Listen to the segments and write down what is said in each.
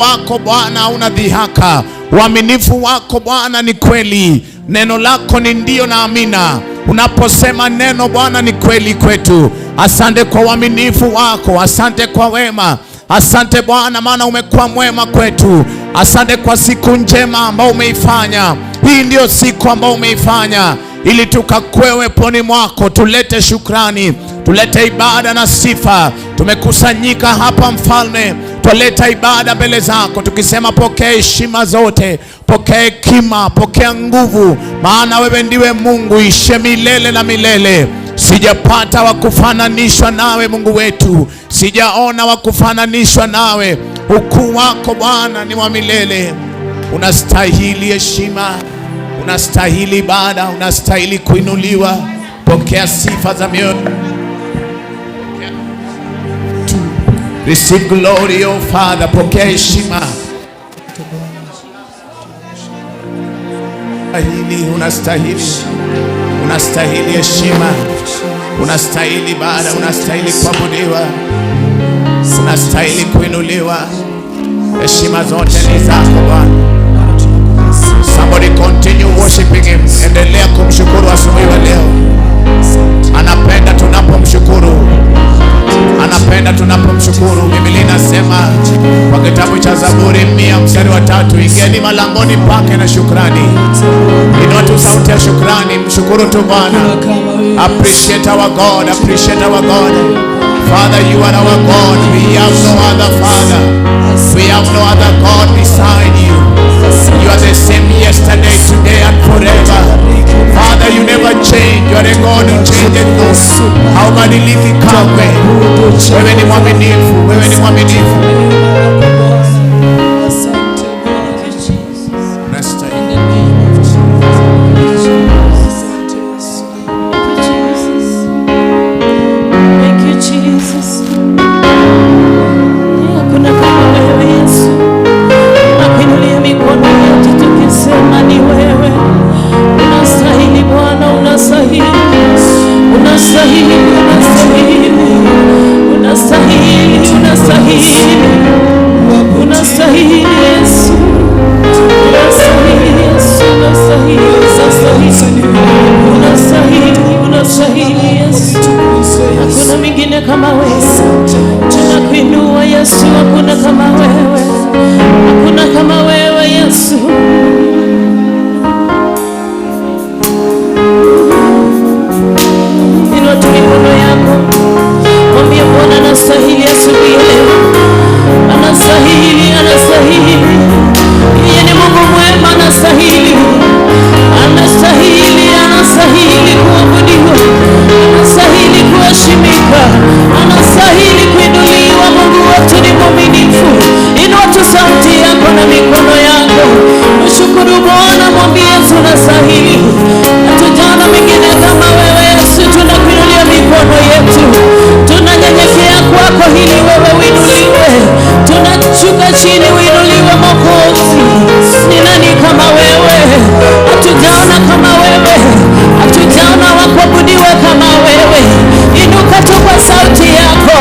Wako Bwana una dhihaka, uaminifu wako Bwana ni kweli, neno lako ni ndio na amina. Unaposema neno Bwana ni kweli kwetu. Asante kwa uaminifu wako, asante kwa wema, asante Bwana maana umekuwa mwema kwetu. Asante kwa siku njema ambayo umeifanya. Hii ndio siku ambayo umeifanya ili tukakwewe uweponi mwako, tulete shukrani, tulete ibada na sifa. Tumekusanyika hapa Mfalme, twaleta ibada mbele zako tukisema, pokea heshima zote, pokea hekima, pokea nguvu, maana wewe ndiwe Mungu ishe milele na milele. Sijapata wa kufananishwa nawe Mungu wetu, sijaona wa kufananishwa nawe. Ukuu wako Bwana ni wa milele. Unastahili heshima, unastahili ibada, unastahili kuinuliwa. Pokea sifa za mioyo. Receive glory, O Father. Pokea heshima. Unastahili, unastahili, unastahili heshima, unastahili ibada, unastahili kuabudiwa, unastahili kuinuliwa. Heshima zote ni zako Bwana. Somebody continue worshiping him. Endelea kumshukuru asubuhi wa leo. Anapenda tunapomshukuru, anapenda tunapomshukuru. Biblia inasema kwa kitabu cha Zaburi 100 mstari wa 3, ingieni malangoni pake na shukrani. Inua tu sauti ya shukrani, mshukuru tu Bwana. Appreciate our God, appreciate our God. Father, you are our God. We have no other Father. We have no other God beside you. You are the same yesterday, today and forever. Father, you never change. You are a God who changeth not. Haubadiliki kamwe. Wewe ni mwaminifu, wewe ni mwaminifu. Unastahili. Thank you, Jesus. Hakuna kama wewe Yesu. Nakuinulia mikono yetu tukisema ni wewe. Unastahili Bwana, unastahili. Unastahili, unastahili. Unastahili, unastahili. Unastahili Yesu. Unastahili Yesu, unastahili, unastahili. Unastahili, unastahili Yesu. Hakuna mwingine kama wewe. Tunakuinua Yesu, hakuna kama wewe. Hakuna kama wewe Yesu. Inua tu mikono yako, mwambie Bwana anastahili asubuhi ya leo. Anastahili, anastahili. Yeye ni Mungu mwema, anastahili. Anastahili, anastahili kuabudiwa. Anastahili kuheshimika. Anastahili kuinuliwa. Mungu wetu ni mwaminifu. Inua tu sauti yako na mikono yako, mshukuru Bwana, mwambie Yesu unastahili. Hatujaona mwingine kama wewe Yesu. Tunakuinulia mikono yetu, tunanyenyekea kwako ili wewe uinuliwe. Tunashuka chini uinuliwe Mwokozi. Ni nani kama wewe? Hatujaona kama wewe, hatujaona wa kuabudiwa kama wewe. Inuka tu kwa sauti yako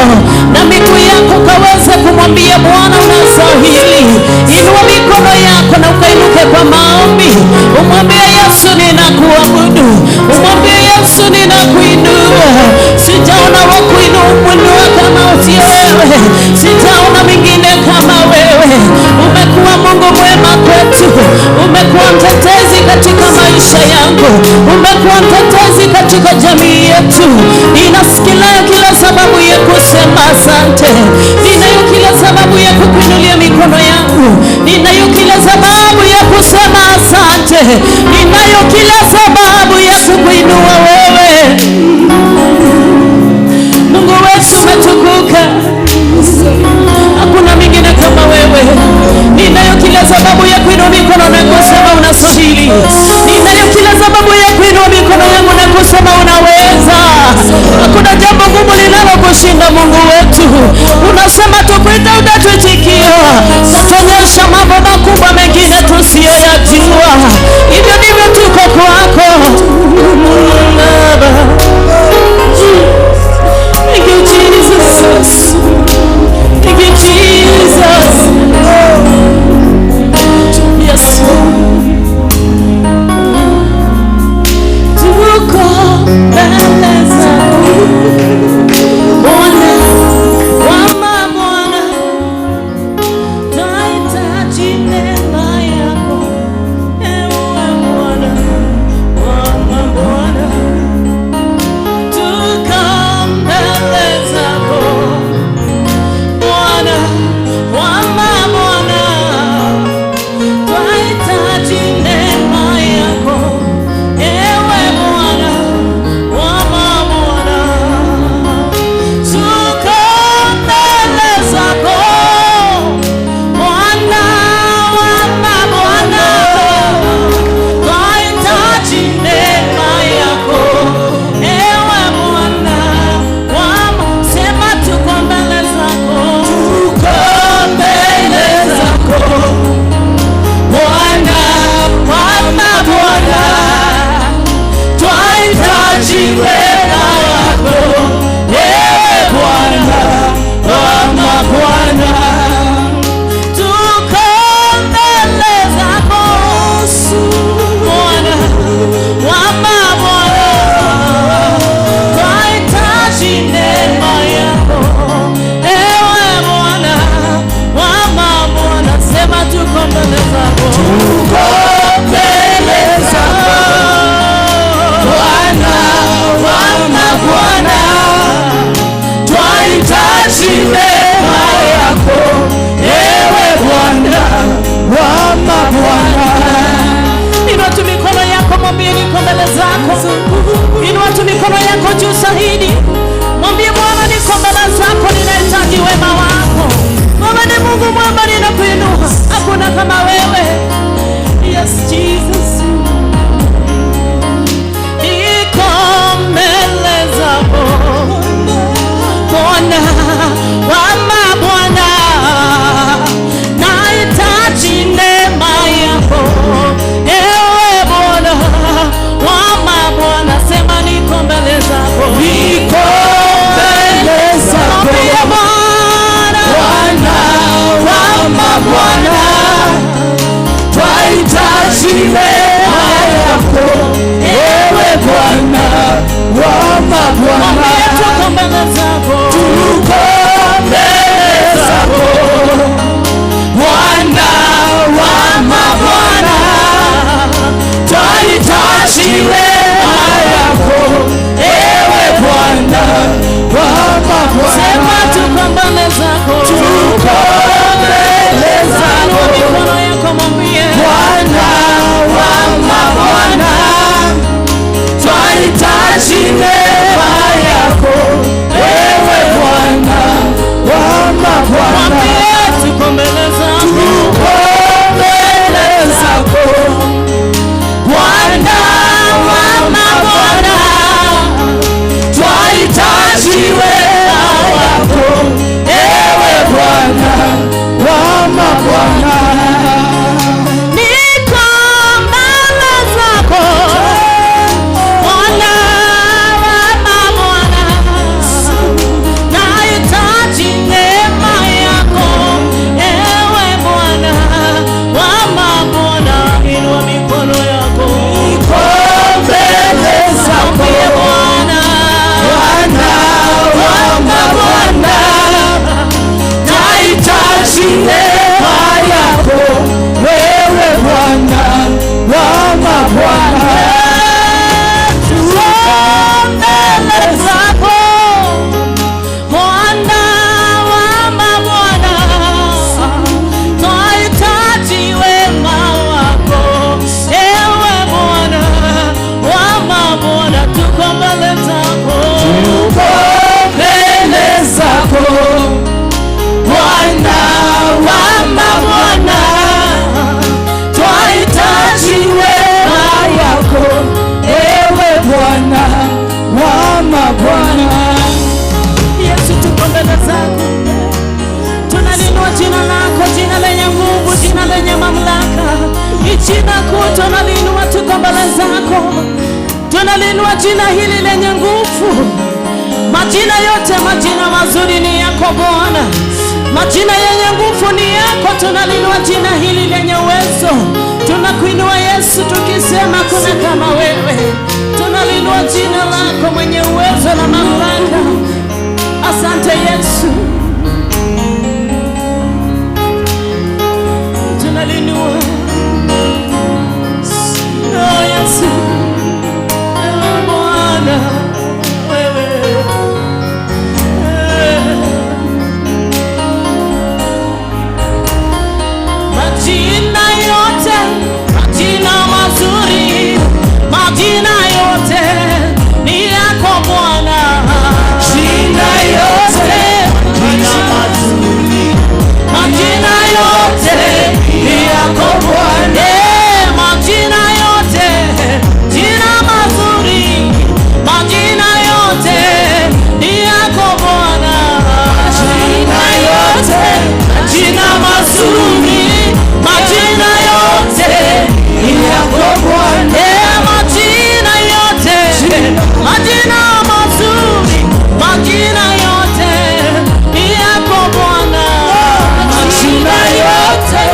na miguu yako kaweze kumwambia Bwana unastahili. Inua mikono yako na ukainuke kwa maombi, umwambie Yesu ninakuabudu, umwambie Yesu ninakuinua. Sijaona wa kuinua kama usio wewe, sijaona mwingine kama wewe. Umekuwa Mungu mwema kwetu, umekuwa mtetezi katika maisha yangu, umekuwa mtetezi katika jamii yetu. Ninasikia kila sababu ya kusema asante, ninayo kila sababu ya kukuinulia mikono yangu, ninayo kila sababu ya kusema asante, ninayo kila sababu ya kukuinua wewe. Mungu wetu umetukuka, hakuna mwingine kama wewe. Ninayo kila sababu ya kuinua mikono na kusema unastahili. Ninayo kila sababu ya kuinua mikono yangu na kusema unaweza. Hakuna jambo gumu linalokushinda Mungu wetu. Unasema tukuita utatuitikia, utatuonyesha mambo makubwa mengine tusiyoyajua. Hivyo ndivyo tuko kwako. Sema tuko mbele zako. Tuko mbele zako Bwana wa mabwana, twahitaji neema yako ewe Bwana wa mabwana. Inua tu mikono yako, mwambie niko mbele zako. Inua tu mikono yako juu zaidi, mwambie Bwana niko mbele zako, ninahitaji wema wako. Wewe ni Mungu mwema, ninakuinua, hakuna kama wewe. Yes Jesus, niko mbele zako Bwana wa mabwana, nahitaji neema yako ewe Bwana wa mabwana. Sema niko mbele zako, Niko mbele zako mwambie Bwana, Bwana wa mabwana, twahitaji neema yako ewe Bwana wa mabwana. Mwambie tuko mbele zako, Tuko mbele zako Bwana wa mabwana, twahitaji neema yako ewe Bwana wa mabwana. Sema tuko mbele zako, Tuko mbele zako inua mikono yako mwambie Bwana wa mabwana, twahitaji neema yako ewe Bwana wa mabwana. Mwambie tuko mbele zako, Tuko mbele zako Bwana wa mabwana, twahitaji wema wako ewe Bwana wa mabwana. Niko mbele zako Bwana wa mabwana, nahitaji neema yako ewe Bwana wa mabwana. Inua mikono yako, Niko mbele zako mwambie Bwana, Bwana wa mabwana, nahitaji neema yako wewe Bwana wa mabwana. Tuko mbele zako Bwana wa mabwana, twahitaji wema wako ewe Bwana wa mabwana, tuko mbele zako, Tuko mbele zako Bwana wa mabwana, twahitaji wema yako ewe Bwana wa mabwana. Yesu, tuko mbele zako, tunalinua jina lako, jina lenye nguvu, jina lenye mamlaka, ni jina kuu, tunalinua, tuko mbele zako, tunalinua jina hili lenye nguvu. Majina yote, majina mazuri ni yako Bwana, majina yenye nguvu ni yako. Tunalinua jina hili lenye uwezo, tunakuinua Yesu tukisema kuna kama wewe. Tunalinua jina lako mwenye uwezo na mamlaka. Asante Yesu, tunalinua oh Yesu, ewe Bwana wewe. Majina yote, majina mazuri, majina yote ni yako Bwana. Jina yote, jina mazuri, Majina yote ni yako Bwana. Majina yote, jina mazuri, majina yote ni yako Bwana. Jina yote, jina mazuri, Majina yote ni yako Bwana. Majina yote, majina mazuri, majina yote ni yako Bwana. Majina yote,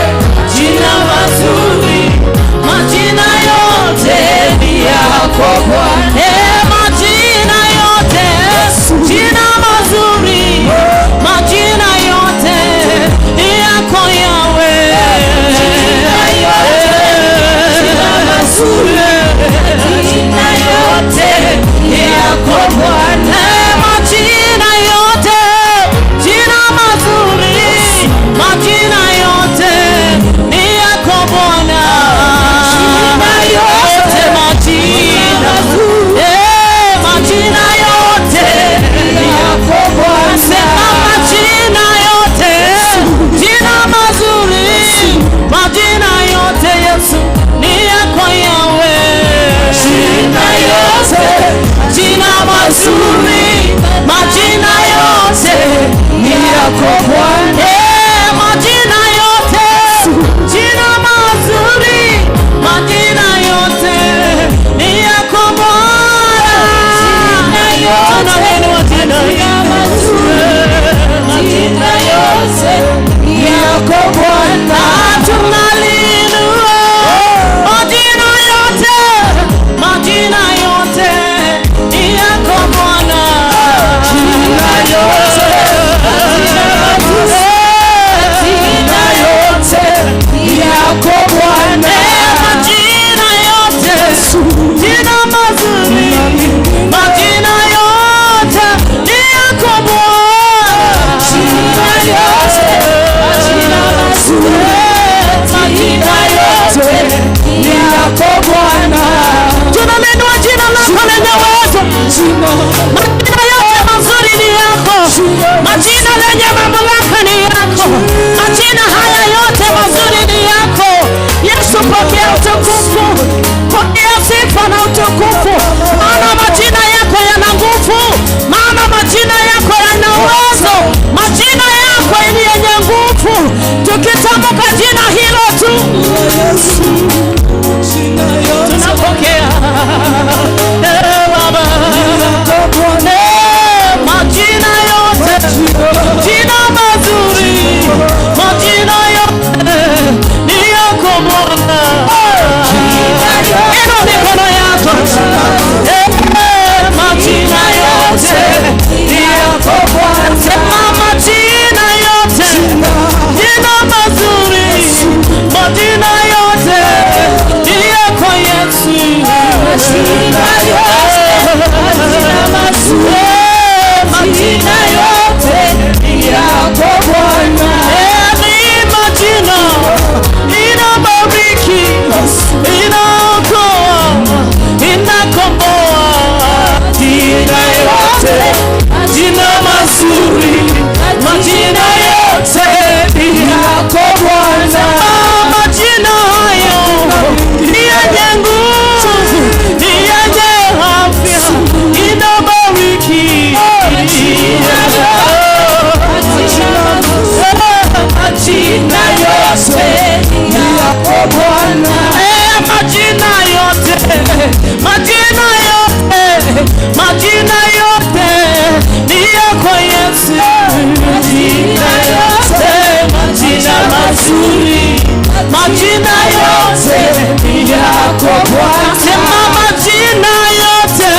Majina yote ni yako Bwana. Sema majina yote,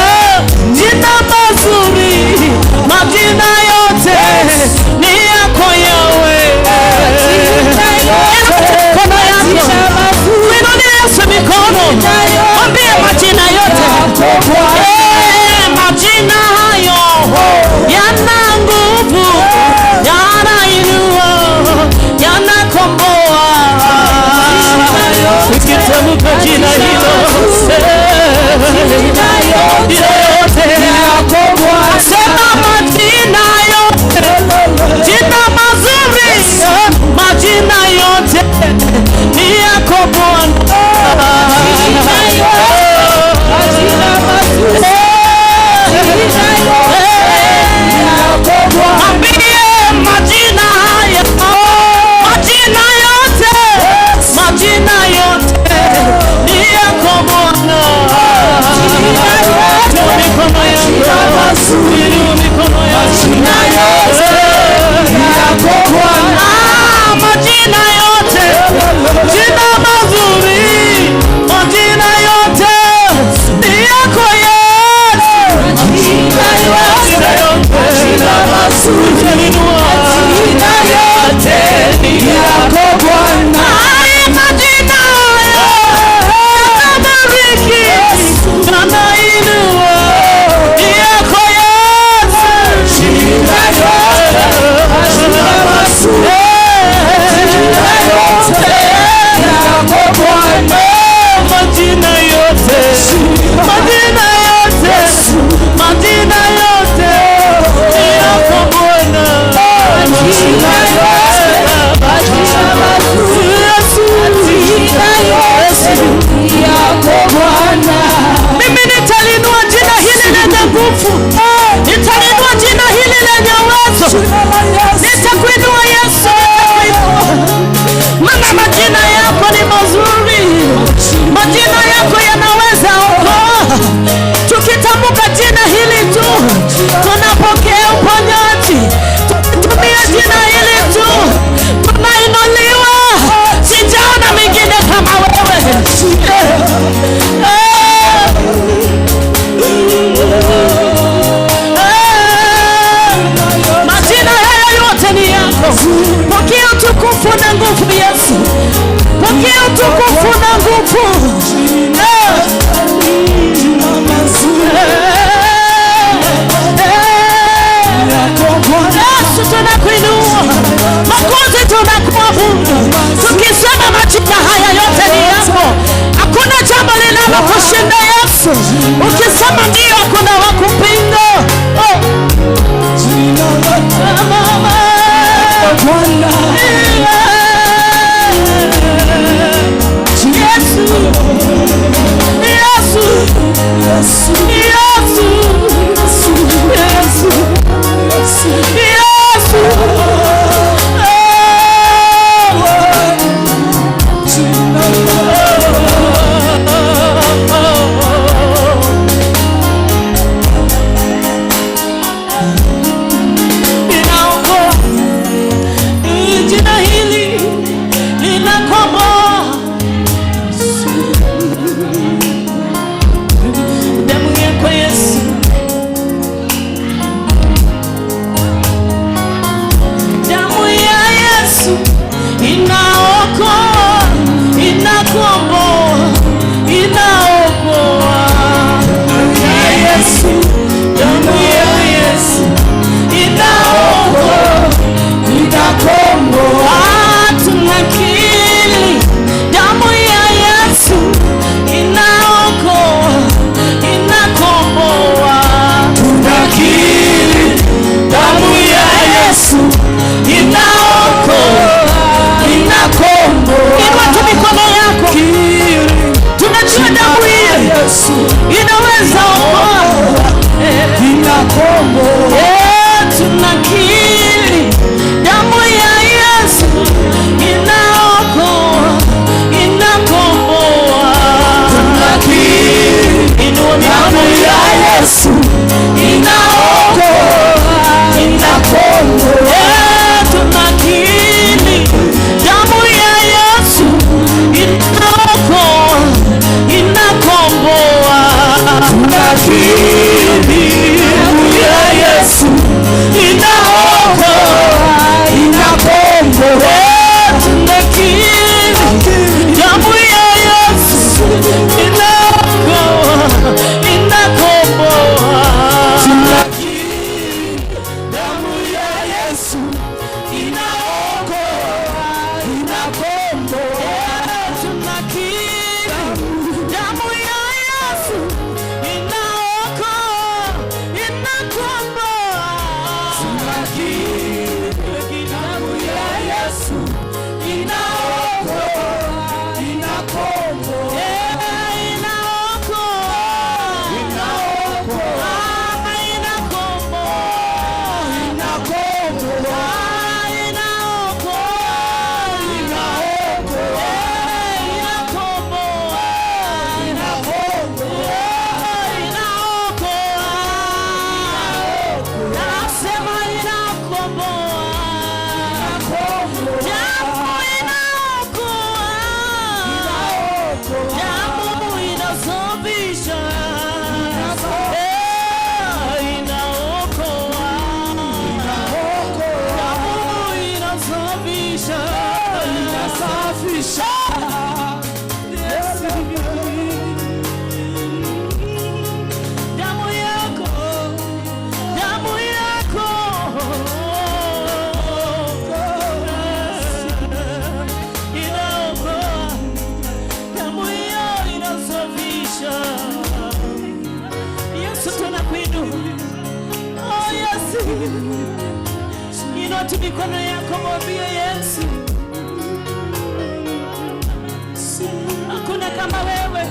jina mazuri, majina yote ni yako Yahweh. Mikono yako, uinulie Yesu mikono, mwambie majina yote. Majina hayo yana nguvu, yanainua, yanakomboa. Ukitamka jina hilo, yote, sema majina yote, jina mazuri, majina yote ni yako Bwana. Mwambie majina haya, majina yote, majina yote ni yako Bwana. Inua mikono yako, inua mikono yako. Ah, majina yote, jina mazuri, majina yote ni yako Yesu. Majina yote, majina yote ni yako Bwana. Ay, majina yanabariki, yanainua, ni yako Yesu. Majina yote, majina yote, majina yote ni yako Bwana. Mimi nitalinua jina hili lenye nguvu, nitalinua jina hili lenye uwezo, nitakuinua Yesu, nitakuinua. Maana majina yako ni mazuri, majina yako yanaweza okoa. Tukitamka jina hili tu tunapokea uponyaji, tukitumia jina hili tu tunainuliwa. Sijaona mingine kama wewe. Majina haya yote ni yako. Pokea utukufu na nguvu Yesu. Pokea utukufu na nguvu. Yesu tunakuinua. Makozi tunakuabudu. Tukisema majina haya yote ni yako. Hakuna jambo linalokushinda Yesu. Ukisema ndio hakuna wa kupinga. Oh. Yesu, Yesu, Yesu, Yesu, Yesu. Inasafisha. Yesu. Damu yako, damu yako inaokoa, damu hiyo inasafisha. Yesu, tunakuinua. Oh Yesu, inua tu mikono yako, mwambie Yesu, hakuna kama wewe,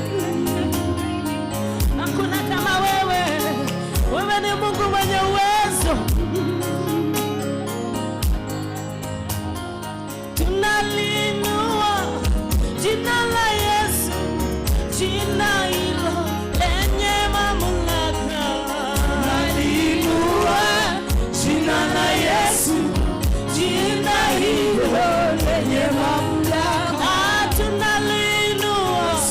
hakuna kama wewe. Wewe ni Mungu mwenye uwezo. Tunaliinua jina la Yesu, jina hilo lenye mamlaka. Tunaliinua jina la Yesu, jina hilo lenye mamlaka. Ah, tunaliinua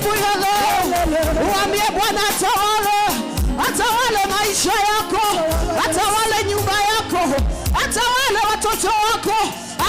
asubuhi ya leo. Uambie Bwana atawale, atawale maisha yako, atawale nyumba yako, atawale watoto wako,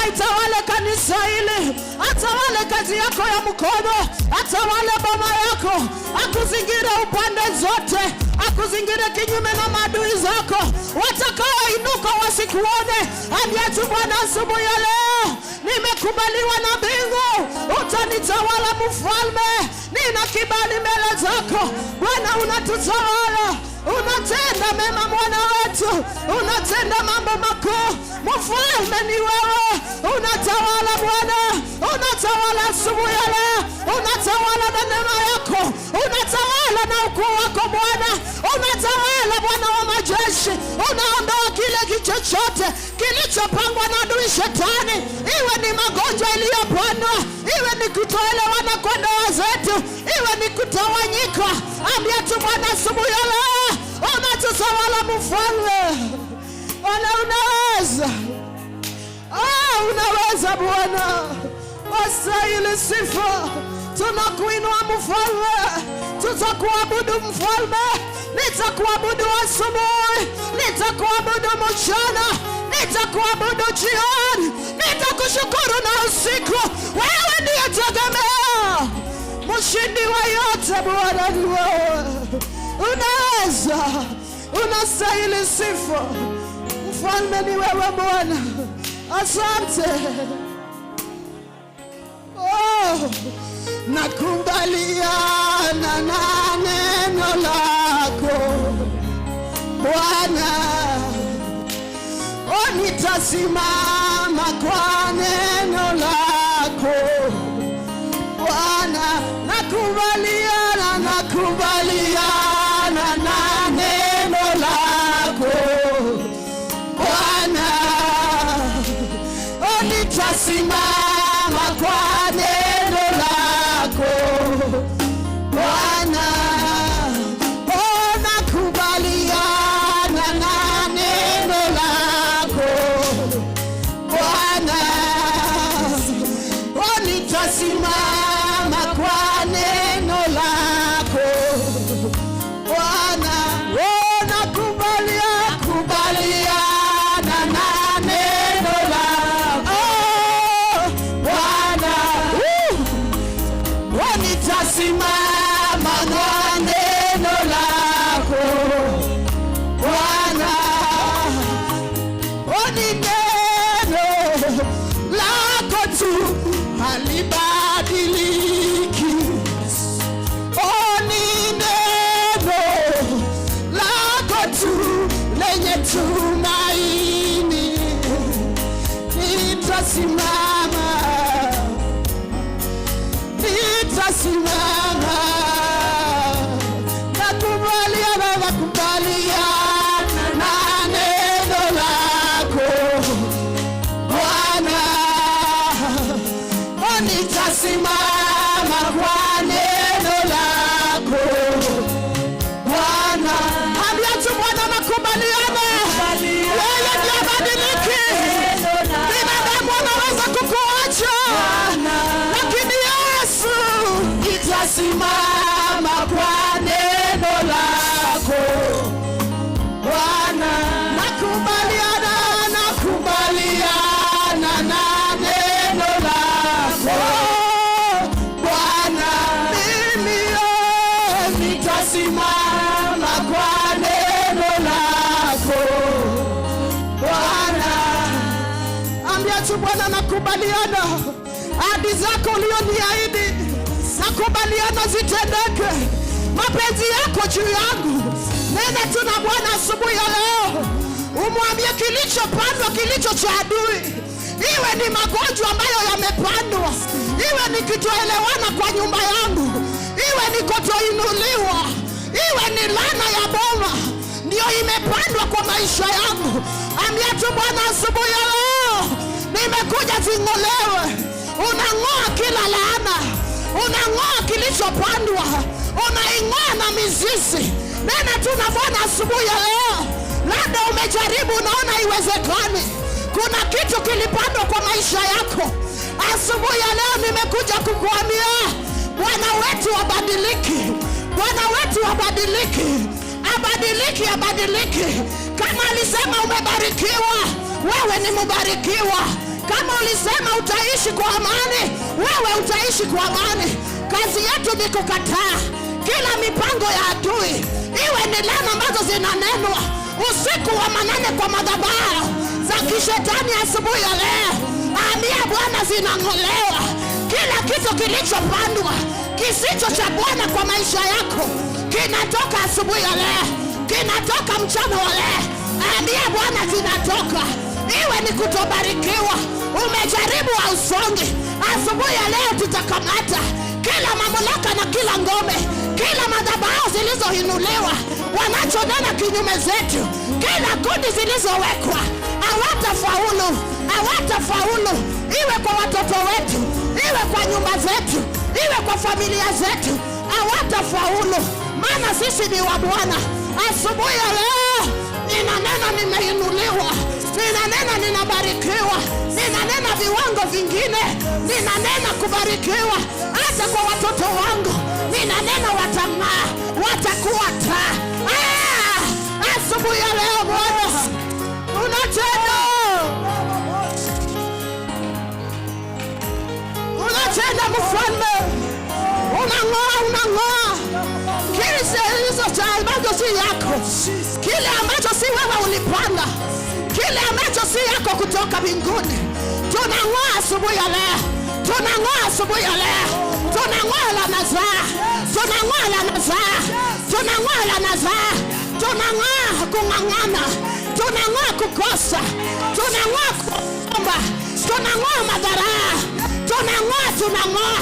aitawale kanisa hili, atawale kazi yako ya mkono, atawale boma yako, akuzingire upande zote, akuzingire kinyume na maadui zako watakaoinuka wasikuone. Ambia tu Bwana asubuhi ya leo, nimekubaliwa na mbingu, utanitawala mfalme, nina kibali mbele zako Bwana, unatutawala, unatenda mema mwana wetu, unatenda mambo makuu. Mfalme ni wewe, unatawala Bwana, unatawala asubuhi ya leo, unatawala na neema yako, unatawala na ukuu wako Bwana, unatawala Bwana wa majeshi, unaondoa kile chochote kilichopangwa na adui shetani, iwe ni magonjwa iliyopandwa, iwe ni kutoelewana kwa ndoa zetu, iwe ni kutawanyika. Ambia tu Bwana asubuhi ya leo, unatutawala mfalme. Bwana unaweza, unaweza Bwana, wastahili sifa. Tunakuinua mfalme, tutakuabudu mfalme. Nitakuabudu asubuhi, nitakuabudu mchana, nitakuabudu jioni, nitakushukuru na usiku. Wewe ndiye tegemeo, mshindi wa yote. Bwana ni wewe, unaweza, unastahili sifa. Mfalme ni wewe Bwana, asante. Oh, nakubaliana na neno lako Bwana, oh, nitasimama kwa neno lako Bwana, nakubaliana, nakubaliana na neno lako Bwana, oh, nitasimama kwa neno lako Bwana, oh, nakubaliana na neno lako Bwana, oh, nitasimama kwa neno lako Bwana, oh, nakubaliana, kubaliana na neno lako Bwana, oh, nitasimama na neno lako Bwana, oh, ni neno lako tu halibadiliki. Oh, ni neno lako tu lenye tumaini. Nitasimama, nitasimama, nakubaliana, nakubaliana na neno lako Bwana, oh, nitasimama kwa neno lako Bwana. Ambia tu Bwana nakubaliana, yeye ndiye habadiliki. Binadamu anaweza kukuacha, lakini Yesu, nitasimama kwa neno lako Bwana, nakubaliana, nakubaliana na neno lako Bwana, mimi nitasimama kwa neno lako Bwana. Ambia tu Bwana, nakubaliana ahadi zako ulioniahidi, nakubaliana zitendeke, mapenzi yako juu yangu. Nena tu na Bwana asubuhi ya leo, umwambie kilichopandwa, kilicho cha adui, iwe ni magonjwa ambayo yamepandwa, iwe ni kutoelewana kwa nyumba yangu, iwe ni kutoinuliwa, iwe ni laana ya boma ndio imepandwa kwa maisha yangu. Ambia tu Bwana asubuhi ya leo, nimekuja zing'olewe. Unang'oa kila laana, unang'oa kilichopandwa, unaing'oa na mizizi. Nena tu na Bwana asubuhi ya leo. Labda umejaribu, unaona haiwezekani. Kuna kitu kilipandwa kwa maisha yako. Asubuhi ya leo nimekuja kukuambia Bwana wetu abadiliki, Bwana wetu abadiliki, abadiliki, abadiliki. Kama alisema umebarikiwa, wewe ni mubarikiwa. Kama ulisema utaishi kwa amani, wewe utaishi kwa amani. Kazi yetu ni kukataa kila mipango ya adui, iwe ni laana ambazo zinanenwa usiku wa manane kwa madhabahu za kishetani. Asubuhi ya leo, ambia Bwana zinang'olewa. Kila kitu kilichopandwa kisicho cha Bwana kwa maisha yako kinatoka asubuhi ya leo, kinatoka mchana wa leo. Ambia Bwana kinatoka. Iwe ni kutobarikiwa, umejaribu hausongi, asubuhi ya leo tutakamata kila mamlaka na kila ngome, kila madhabahu zilizoinuliwa, wanachonena kinyume zetu, kila kundi zilizowekwa, hawatafaulu, hawatafaulu. Iwe kwa watoto wetu, iwe kwa nyumba zetu, iwe kwa familia zetu, hawatafaulu, maana sisi ni wa Bwana. Asubuhi ya leo ninanena nimeinuliwa, ninanena ninabarikiwa, ninanena viwango vingine, ninanena kubarikiwa hata kwa watoto wangu, ninanena watang'aa, watakuwa taa. Asubuhi ya leo Bwana unatenda, unatenda mfalme, unang'oa, unang'oa kile cha ambacho si yako, kile ambacho si wewe ulipanda, kile ambacho si yako kutoka mbinguni. Tunang'oa asubuhi ya leo, tunang'oa asubuhi ya leo, tunang'oa laana zao, tunang'oa laana zao, tunang'oa laana zao, tunang'oa kung'ang'ana, tunang'oa kukosa, tunang'oa kuomba, tunang'oa madhara, tunang'oa, tunang'oa.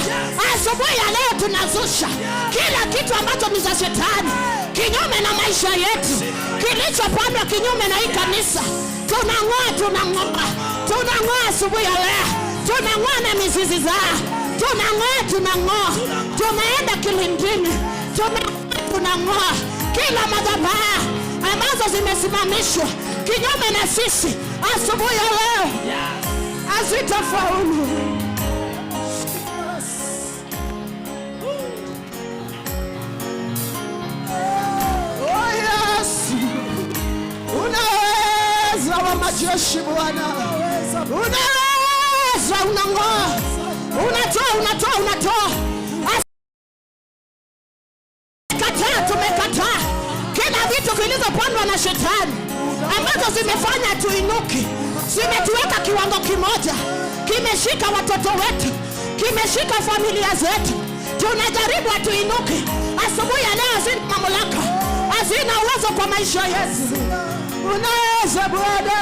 Asubuhi ya leo tunazusha kila kitu ambacho ni za shetani kinyume na maisha yetu, kilichopandwa kinyume na hii kanisa, tunang'oa, tunang'oa, tunang'oa asubuhi ya leo, tunang'oa na mizizi zao, tunang'oa, tunang'oa, tunaenda kilindini, tunang'oa, tunang'oa kila madhabahu ambazo zimesimamishwa kinyume na sisi asubuhi ya leo hazitafaulu. Oh yes, unaweza wa majeshi Bwana, unaweza, unang'oa, unatoa, unatoa, unatoa. Kataa, tumekataa kila vitu vilivyopandwa na shetani ambazo zimefanya tuinuki, zimetuweka kiwango kimoja, kimeshika watoto wetu, kimeshika familia zetu. Tunajaribu hatuinuki. Asubuhi ya leo hazina mamlaka, hazina uwezo kwa maisha yetu. Unaweza Bwana.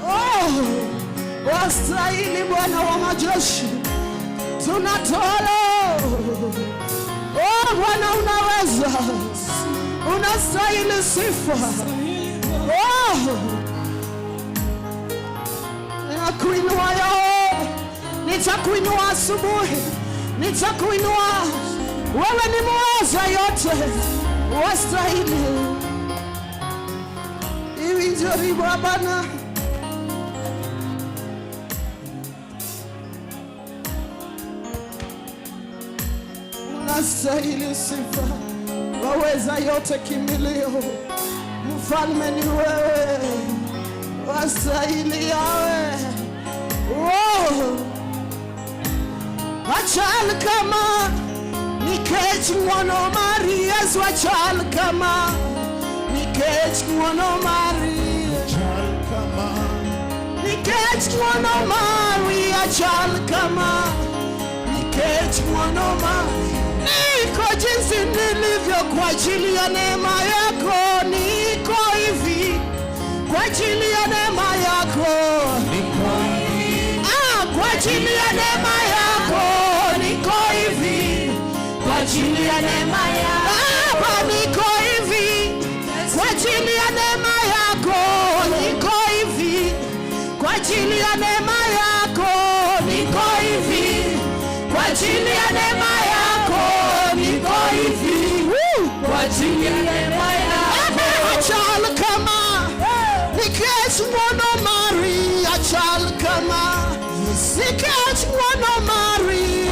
Oh, wastahili Bwana wa majeshi, tunatoa leo. Oh Bwana unaweza, unastahili sifa. Oh, ninakuinua Yahweh, nitakuinua asubuhi, nitakuinua. Wewe ni muweza yote, wastahili. Iwinjori Bwana. Unastahili sifa, waweza yote, kimbilio, mfalme ni wewe, wastahili Yawe. Oh, achal kama nikech ng'wono mari Yesu, achal kama nikech ng'wono mari, nikech ng'wono mari, achal kama nikech ng'wono mari, niko jinsi nilivyo kwa ajili ya neema yako, niko hivi kwa ajili ya neema yako, ah, kwa ajili ya neema yako, niko hivi kwa ajili ya neema yako. Baba, niko hivi kwa ajili ya neema yako, niko hivi kwa ajili ya neema yako, niko hivi kwa ajili ya neema yako, niko hivi. Woo! Kwa ajili ya neema yako. Baba, achal kama nikech ng'wono mari, achal kama Nikech ng'wono mari.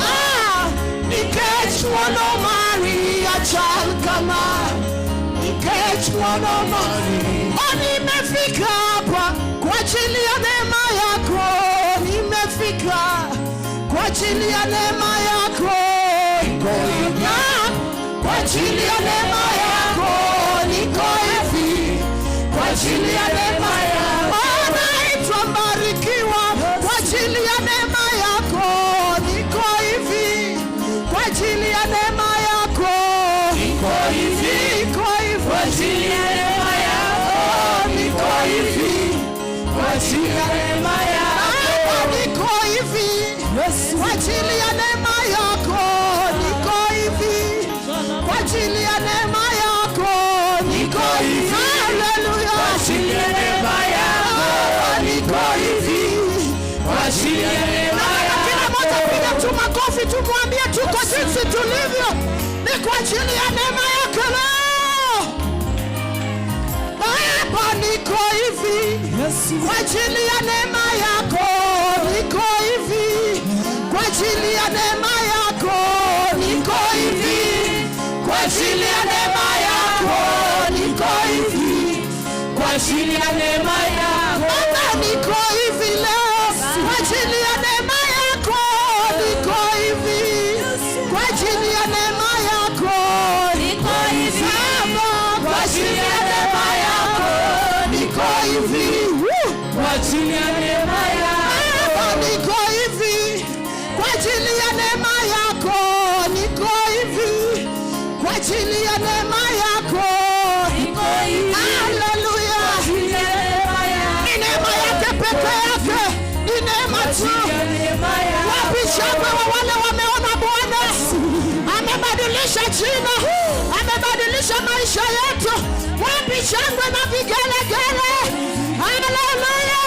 Ah, nikech ng'wono mari achal kama. Nikech ng'wono mari. Oh, nimefika hapa kwa ajili ya neema yako. Nimefika kwa ajili ya neema yako. Ah, kwa ajili ya neema yako niko hivi, kwa ajili ya neema yako. Oh, naitwa mbarikiwa kwa ajili ya neema yako niko hivi, kwa ajili ya neema yako niko hivi, niko hivi kwa ajili ya neema yako niko hivi, kwa ajili ya neema yako niko hivi, kwa ajili ya neema yako niko hivi, kwa ajili ya neema yako niko hivi. Haleluya, Kwa ajili ya neema yako niko hivi, kwa ajili ya neema Nataka kila yako. mmoja piga tu makofi, tumwambie tuko jinsi tulivyo, ni kwa ajili ya neema yake leo. Baba, niko hivi kwa ajili ya neema yako, niko hivi kwa ajili ya neema yako, niko hivi kwa ajili ya neema yako, niko hivi Kwa ajili ya neema yako. Baba, niko hivi leo kwa ajili ya neema yako, niko hivi kwa ajili ya neema yako, Niko hivi. Baba, kwa ajili ya neema yako, niko hivi. Woo! Kwa ajili ya neema yako. Baba, niko hivi kwa ajili ya neema yako, niko hivi kwa ajili ya neema yako. Niko hivi. Haleluya! Kwa ajili ya neema yako. Ni neema yake peke yake, ni neema Kwa tu. ajili ya neema yako. Wapi shangwe wa wale wameona Bwana amebadilisha jina, amebadilisha maisha yetu. Wapi shangwe na vigelegele? Haleluya!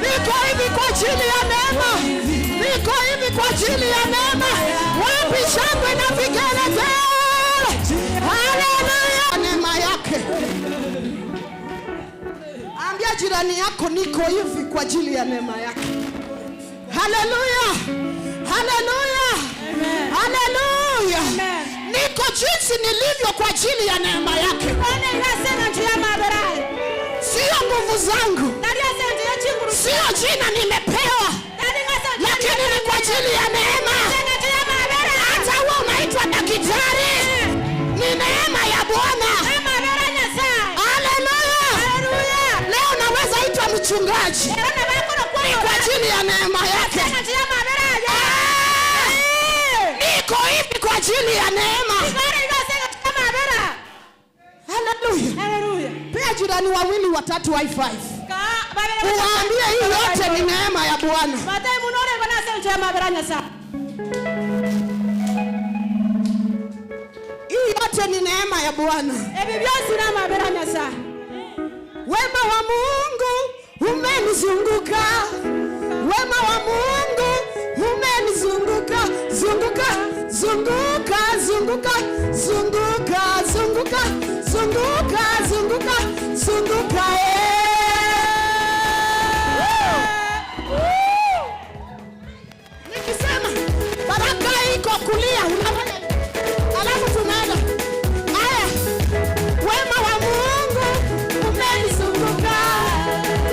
Niko hivi kwa ajili ya neema, niko hivi kwa ajili ya neema. Wapi shangwe na vigelegele? Haleluya! Neema yake. Ambia jirani yako, niko hivi kwa ajili ya neema yake. Haleluya, haleluya, haleluya! Niko jinsi nilivyo kwa ajili ya neema yake, sio nguvu zangu, sio jina nimepewa, lakini ni kwa ajili ya neema. Hata wewe unaitwa daktari, ni neema ya Bwana. Haleluya! Leo naweza itwa mchungaji, ni kwa ajili ya neema yake. Ah! Niko hivi kwa ajili ya neema. Haleluya! Pea jirani wawili watatu high five, uwaambie hii yote ni neema ya Bwana. Hii yote ni neema ya Bwana. Wema wa Mungu umenizunguka, wema wa Mungu umenizunguka, zunguka, zunguka, zunguka, zunguka, zunguka, zunguka, zunguka, zunguka, eh. Nikisema baraka iko kulia, unafanya alafu tunaenda haya. Wema wa Mungu umenizunguka,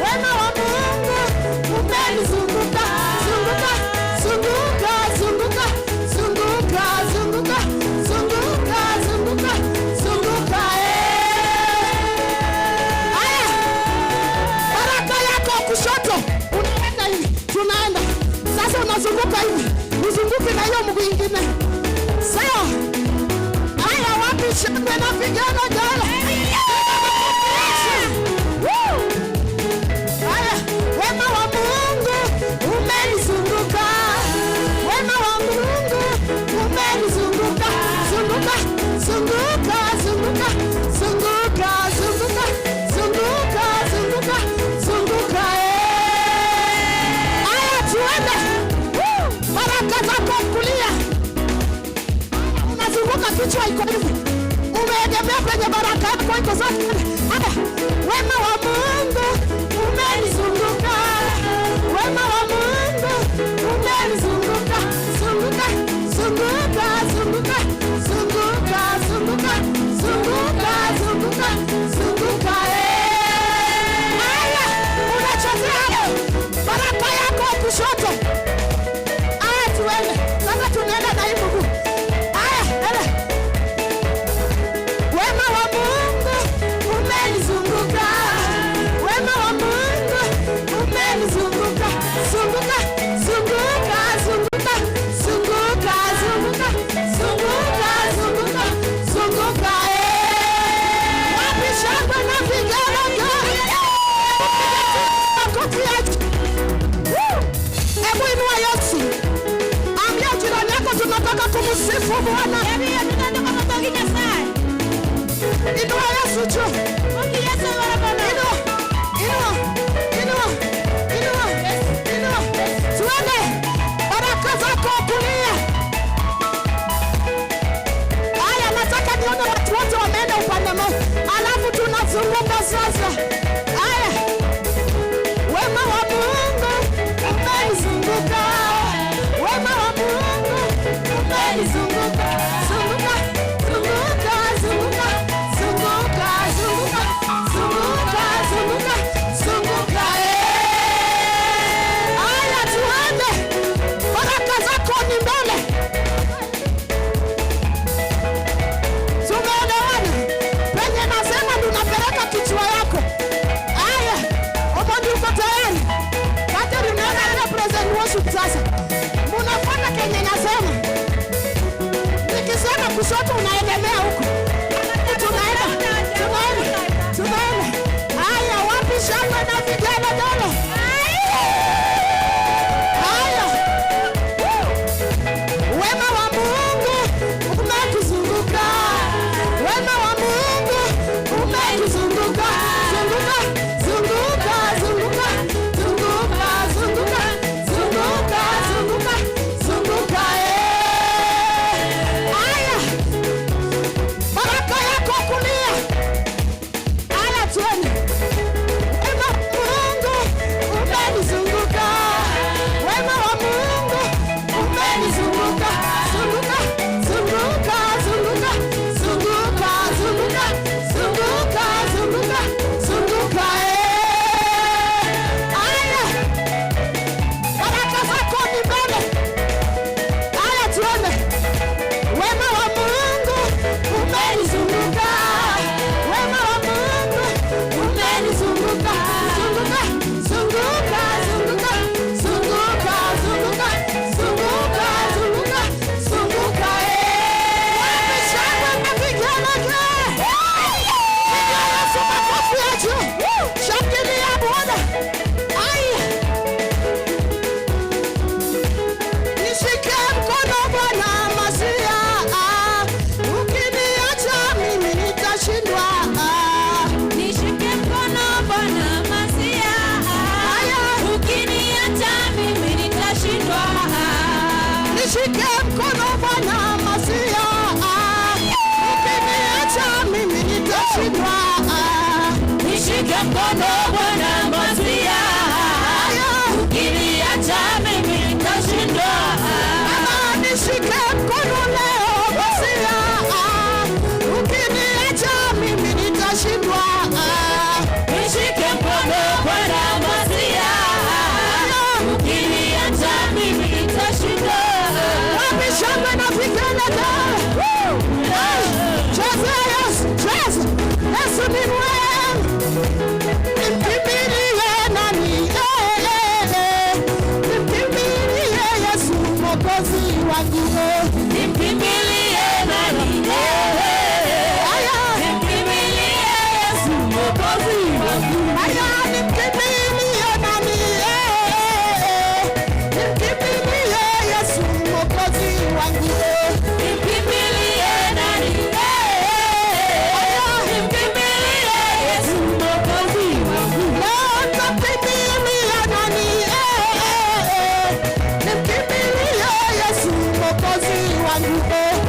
wema wa Mungu umenizunguka, zunguka, zunguka, zunguka, zunguka, zunguka, zunguka, zunguka, zunguka, eh. Haya, baraka yako kushoto, unaenda hivi, tunaenda sasa, unazunguka hivi, uzunguke na hiyo mguu ingine, sawa? Haya, wapi shangwe na vigelegele? Woo! Haya, wema wa Mungu umenizunguka, wema wa Mungu umenizunguka, zunguka, zunguka, zunguka, zunguka, zunguka, zunguka, zunguka, zunguka, eh. Haya, tuende. Woo! Baraka zako kulia, unazunguka, kichwa iko hivi, umeegemea kwenye baraka yako iko zote. Haya, wema wa Mungu umenizunguka, wema wa Mungu na hii mguu. Haya, ele. Wema wa Mungu umenizunguka. Wema wa Mungu umenizunguka. Zunguka, zunguka, zunguka, zunguka, zunguka, zunguka, zunguka, zunguka. Eh. Wapi shangwe na vigelegele? Makofi ya. Woo! Hebu inua Yesu. Ambia jirani yako tunataka kumsifu Bwana. Inua Yesu juu. Inua, inua, inua, inua, inua. Tuende. Baraka zako kulia. Haya, nataka nione watu wote wameenda upande mmoja. Alafu tunazunguka sasa. Haya. Wema wa Mungu umenizunguka. Wema wa Mungu umenizunguka. Zunguka, zunguka, zunguka, zunguka, zunguka, zunguka, zunguka, zunguka. Eh. Haya, tuende. Baraka zako ni mbele. Tumeelewana? Penye nasema tunapeleka kichwa yako. Haya, Omondi, uko tayari? Kateri, unaona ile praise and worship sasa. Munafuata kenye nasema. Nikisema kushoto unaegemea huko. Tunaenda, tunaenda, tunaenda. Haya, wapi shangwe na vigelegele? Haya. Wema wa Mungu umetuzunguka. Wema wa Mungu umetuzunguka. Zunguka, zunguka, zunguka, zunguka, zunguka, zunguka, zunguka, zunguka. Eh. Haya. Baraka yako kulia. Haya, tuende. Wema wa Mungu umenizunguka. Wema wa Mungu umenizunguka. Zunguka, zunguka, zunguka, zunguka, zunguka, zunguka, zunguka, zunguka. Eh. Haya. Baraka zako ni mbele. Haya, tuende. Wema wa Mungu umenizunguka. Wema wa Mungu umenizunguka. Zunguka, zunguka, zunguka, zunguka, zunguka, zunguka, zunguka, zunguka. Eh. Wapi shangwe na vigelegele? Piga Yesu makofi ya juu. Shangilia Bwana. Aya. Nishike mkono Bwana Masia, ukiniacha mimi nitashindwa. Nishike mkono Bwana Masia, Haya. ukiniacha mimi nitashindwa. Nishike mkono Bwana Masia, ukiniacha mimi nitashindwa. Nishike mkono Bwana Masia, Haya. ukiniacha mimi nitashindwa. Baba, nishike mkono leo Masia, ukiniacha mimi nitashindwa. Nishike mkono Bwana Masia, ukiniacha mimi nitashindwa. Wapi shangwe na vigelegele? Hey, cheza Yesu, cheza. Yesu ni mwema. Nimkimbilie nani? Eh, eh, eh. Nimkimbilie Yesu Mwokozi wangu. Nimkimbilie nani? Haya, Nimkimbilie Yesu Mwokozi wangu. Haya, nimkimbilie nani? Eh, eh, eh. Nimkimbilie Yesu Mwokozi wangu. Nimkimbilie nani? Haya, Nimkimbilie Yesu Mwokozi wangu. Leo nitamkimbilia nani? Eh, eh, eh. Nimkimbilie Yesu Mwokozi wangu.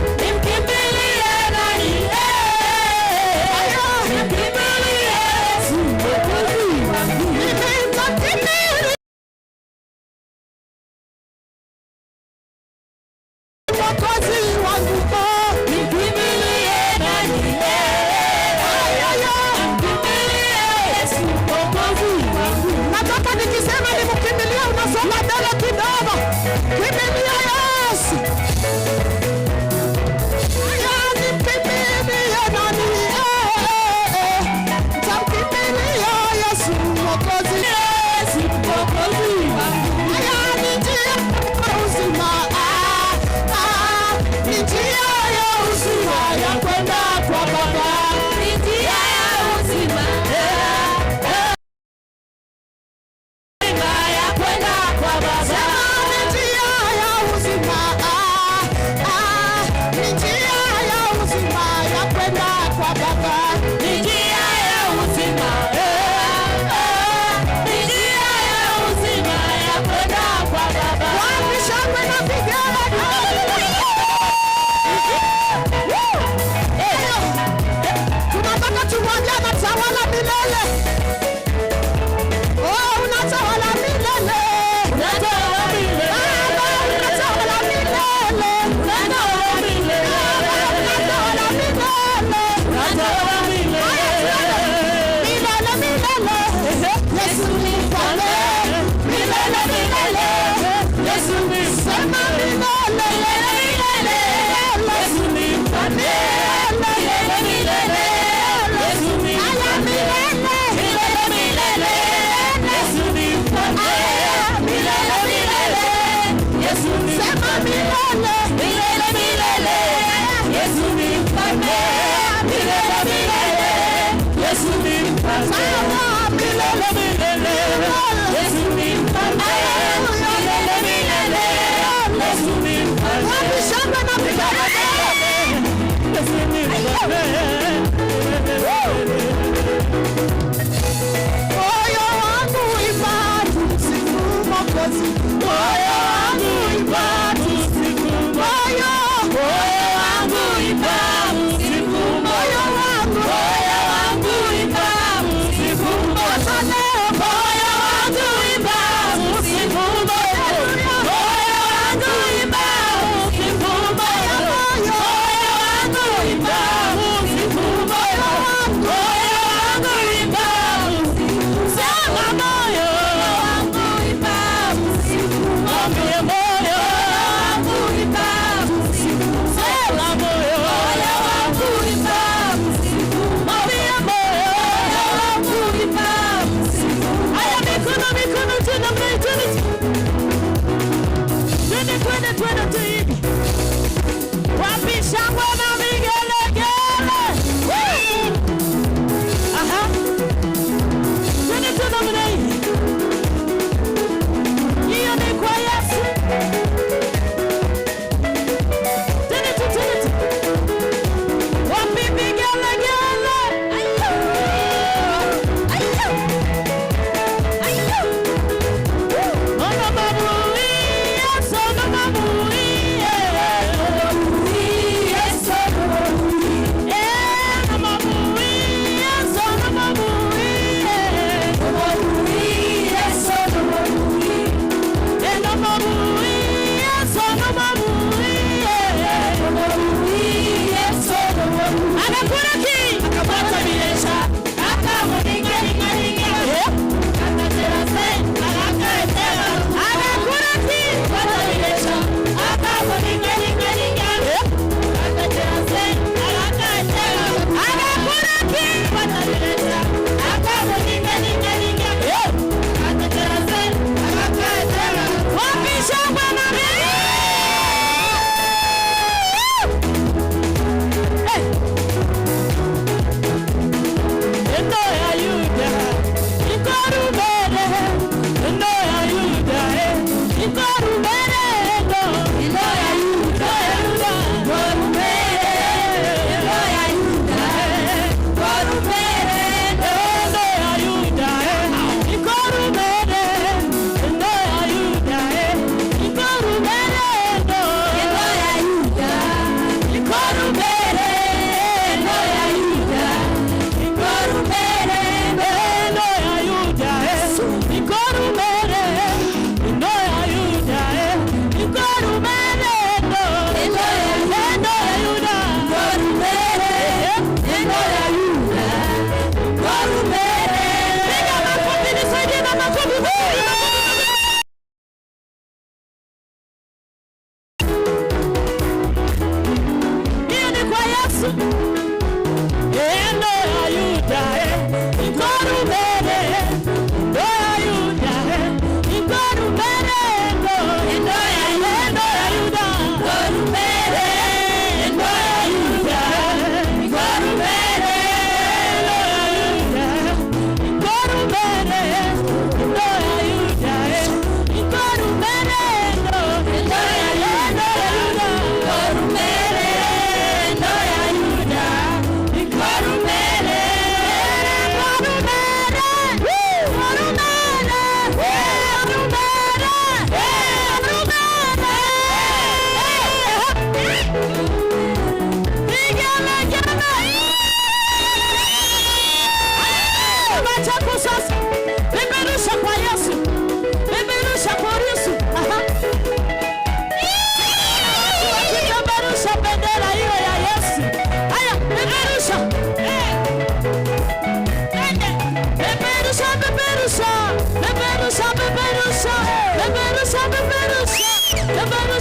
Unatawala milele. Unatawala milele. Unatawala milele. Milele, milele. Yesu ni mfalme. Milele, milele. Yesu ni Sema milele, milele. Yesu ni mfalme. Milele, milele. Yesu ni Aya, mfalme. milele. Milele, milele. Yesu ni mfalme. Milele, milele. Yesu ni Sema milele. Milele, milele. Yesu ni mfalme. Milele, milele. Yesu ni mfalme. Sawa, Milele, milele. Yesu ni mfalme. Milele, milele. Yesu ni mfalme. Wapi shangwe na vigelegele? Yesu ni mfalme. Moyo wangu imba tumsifu Mwokozi. Moyo wangu imba tumsifu. Moyo, Moyo wangu imba msifu. Moyo wangu, Moyo wangu imba msifu. Hata leo. Moyo wangu imba msifu. Moyo wangu imba msifu. Moyo wangu imba msifu.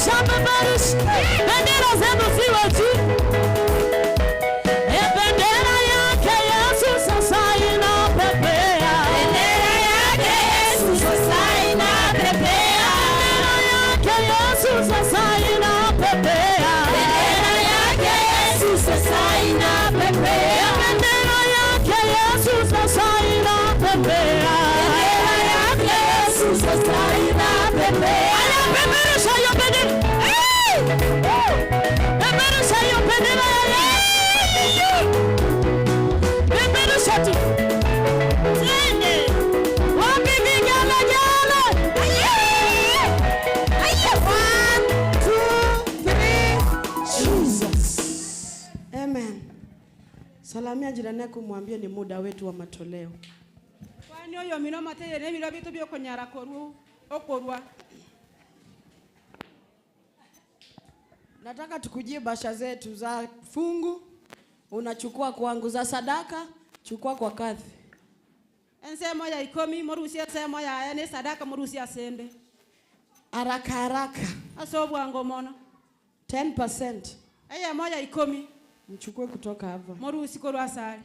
Peperusha, peperusha. Bendera zenu ziwe juu. E, bendera yake Yesu sasa inapepea. Bendera yake Yesu sasa inapepea. Bendera yake Yesu sasa inapepea. Bendera yake Yesu sasa inapepea. Bendera yake Yesu sasa inapepea. Bendera yake Yesu sasa inapepea. Aya, peperusha hiyo bendera. Hey! Peperusha hiyo bendera ya Yesu. Peperusha tu. Twende. Wapi vigelegele? One, two, three. Jesus. Amen. Salamia jirani yako, mwambie ni muda wetu wa matoleo. Kwani oyo mino mateye nebiro bitu byokonyara koru okorwa. Nataka tukujie bahasha zetu za fungu. Unachukua kwangu za sadaka, chukua kwa kadhi. Ensemo ya 10 morusia ensemo ya ne sadaka morusia sende. Haraka haraka. Aso bwango mono. 10%. Eye moya 10. Mchukue kutoka hapa. Morusi korwa asali.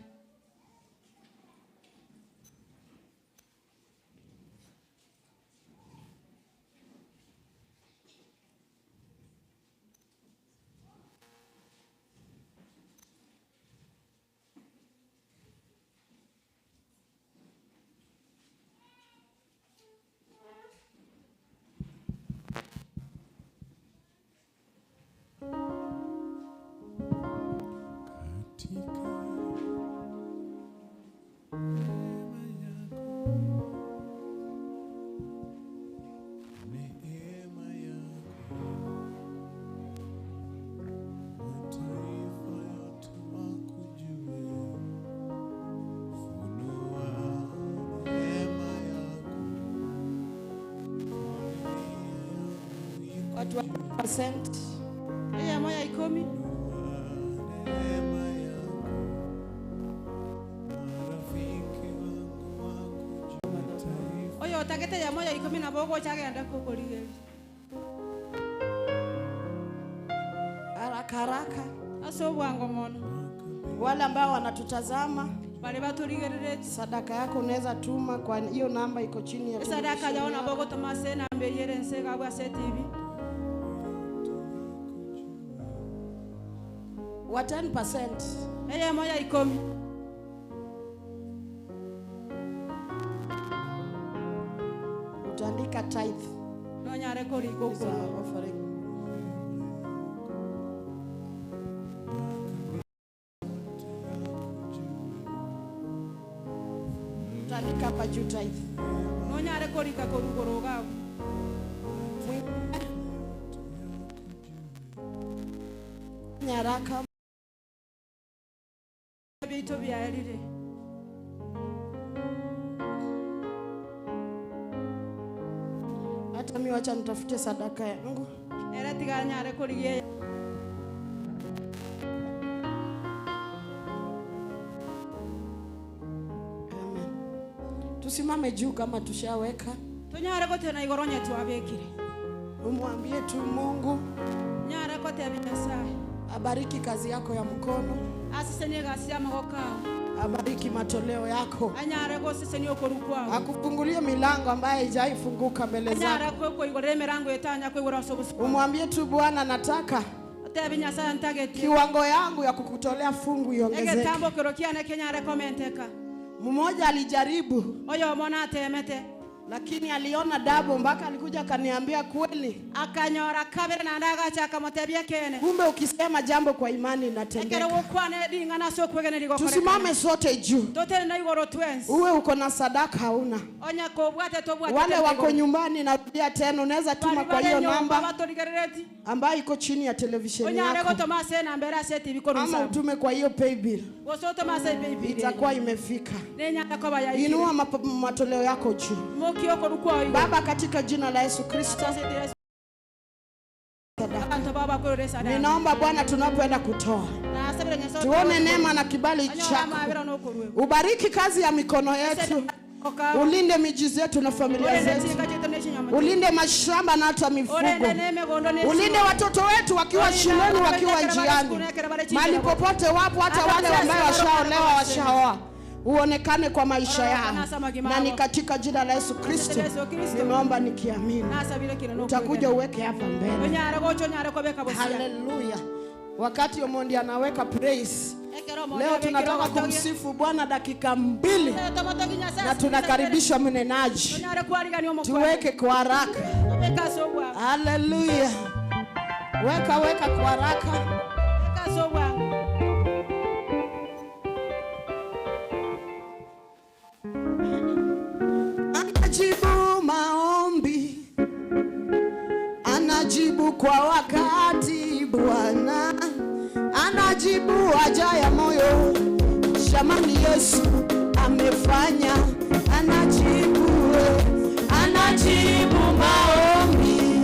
Katika neema yako, neema yako, mataifa yote wakujue. Funua neema yako, familia yangu Watu wa 10%. Eye moya 10. Neema yako, marafiki wangu wakujue. Mataifa Oyo otagete ya moya 10 nabo ogochagenda kukorigeria. Haraka haraka. Aso bwango mono. Wale ambao wanatutazama, Bali baturigerereti. sadaka yako unaweza tuma kwa hiyo namba iko chini ya Esadaka televisheni yao nabo yako. ogotoma ase enamba eyere ense gabwe ase TV. Wa 10%. Eye moya 10. Utaandika tithe. Nonyare koriko Is our offering. Utaandika hapa juu tithe. Nonyare korika korugoro gabu. Mwingine? Nyaraka. Bitu byaerire. Hata mimi wacha nitafute sadaka yangu. Era tiganyare korigia. Amen. Tusimame juu kama tushaweka. Tunyare gotena igoro nyetu abekire. Umwambie tu Mungu Nyare kotebia Nyasaye. Abariki kazi yako ya mkono, Asesenie gasi ya magoko ao. Abariki matoleo yako, Anyare gosesenia okoru kwao. Akufungulie milango ambayo haijaifunguka mbele zako. Anyare koigorera emirango etanya koigora ase obosio. Umwambie tu Bwana, nataka Otebi Nyasaye ntagete. Kiwango yangu ya kukutolea fungu iongezeke. Egetambo kero kiane kenyare komenteka. Mmoja alijaribu, Oyo omona atemete. Lakini aliona double mpaka alikuja akaniambia kweli. Akanyora kabere na ndagacha akamotebia kene. Kumbe ukisema jambo kwa imani inatendeka. Ekero gokwane ring'ana ase okwegene rigokoreka. Tusimame sote juu. Totene na igoro twensi. Uwe uko na sadaka hauna. Onya kobwate tobwate. Wale wako nyumbani, narudia tena, unaweza tuma kwa hiyo namba batorigerereti. Ambayo iko chini ya televisheni Onyare yako. gotoma ase namba ere ase TV Ama korusa. utume kwa hiyo paybill. Gose otome ase paybill. Itakuwa imefika. Nenyara koba ya Inua matoleo yako juu. Moki okoru kwao igoro. Baba, katika jina la Yesu Kristo. Ninaomba Bwana, tunapoenda kutoa, tuone neema na kibali chako. Ubariki kazi ya mikono yetu. Okawa. Ulinde miji zetu na familia Orende zetu, chinka chetu nechinyama. Ulinde mashamba na hata mifugo, Orende nemegondo ne. Ulinde watoto wetu wakiwa Ulinde shuleni, watoto wakiwa wetu njiani, wakiwa mahali popote wapo, hata Hata wale sisi ambayo washaolewa, washaoa, uonekane kwa maisha yao, na ni katika jina la Yesu Kristo Yesu Kristo. Nimeomba nikiamini. Nasabire kino no. Utakuja uweke hapa mbele. Onyara gocho nyara kobeka bosia. Haleluya! Wakati Omondi anaweka praise, Ekero Omondi leo abekire tunataka ogotogia. Kumsifu Bwana dakika 2 Tomotogi Nyasaye. Na tunakaribisha mnenaji, Onyara kwarigania omokwani. Tuweke kwa haraka. Tobeka ase obwango. Haleluya! Weka, weka kwa haraka. Beka ase obwango. Anajibu maombi, anajibu kwa wakati Bwana, anajibu haja ya moyo. Jamani, Yesu amefanya, anajibu, anajibu maombi,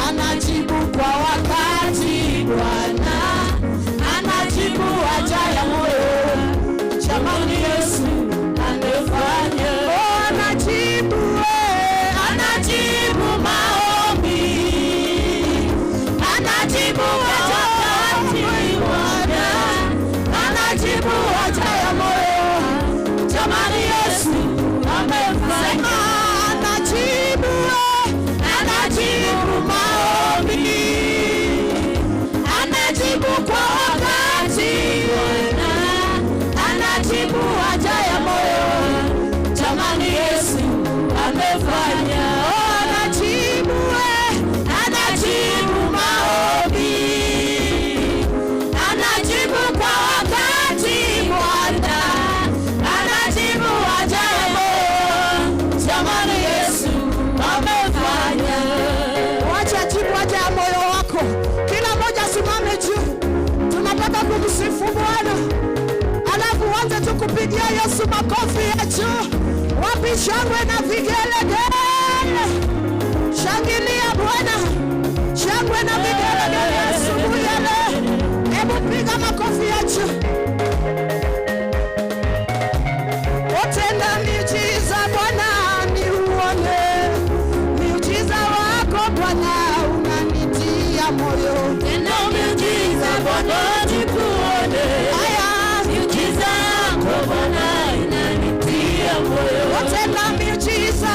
anajibu kwa wakati Bwana, anajibu haja ya moyo. Jamani, Yesu amefanya. Oh, anajibu, eh, anajibu maombi, anajibu haja ya Bwana, anajibu haja ya moyo. Jamani, Yesu amefanya. Sema, anajibu, eh, anajibu maombi, anajibu kwa wakati Bwana, anajibu haja ya moyo. Jamani, Yesu amefanya. Oh, anajibu, eh, anajibu maombi, anajibu kwa wakati Bwana, anajibu haja ya moyo. Jamani, Yesu amefanya. Wacha jibu haja ya moyo wako. Kila mmoja asimame juu. Tunataka kumsifu Bwana, alafu uanze tu kupigia Yesu makofi ya juu. Wapi shangwe na vigelegele? Shangilia Bwana, shangwe na vigelegele asubuhi ya leo. Hebu piga makofi ya juu. Tenda miujiza Bwana niuone, miujiza wako Bwana unanitia moyo. Tenda miujiza Bwana nikuone. Haya, Miujiza yako Bwana inanitia moyo. Tenda miujiza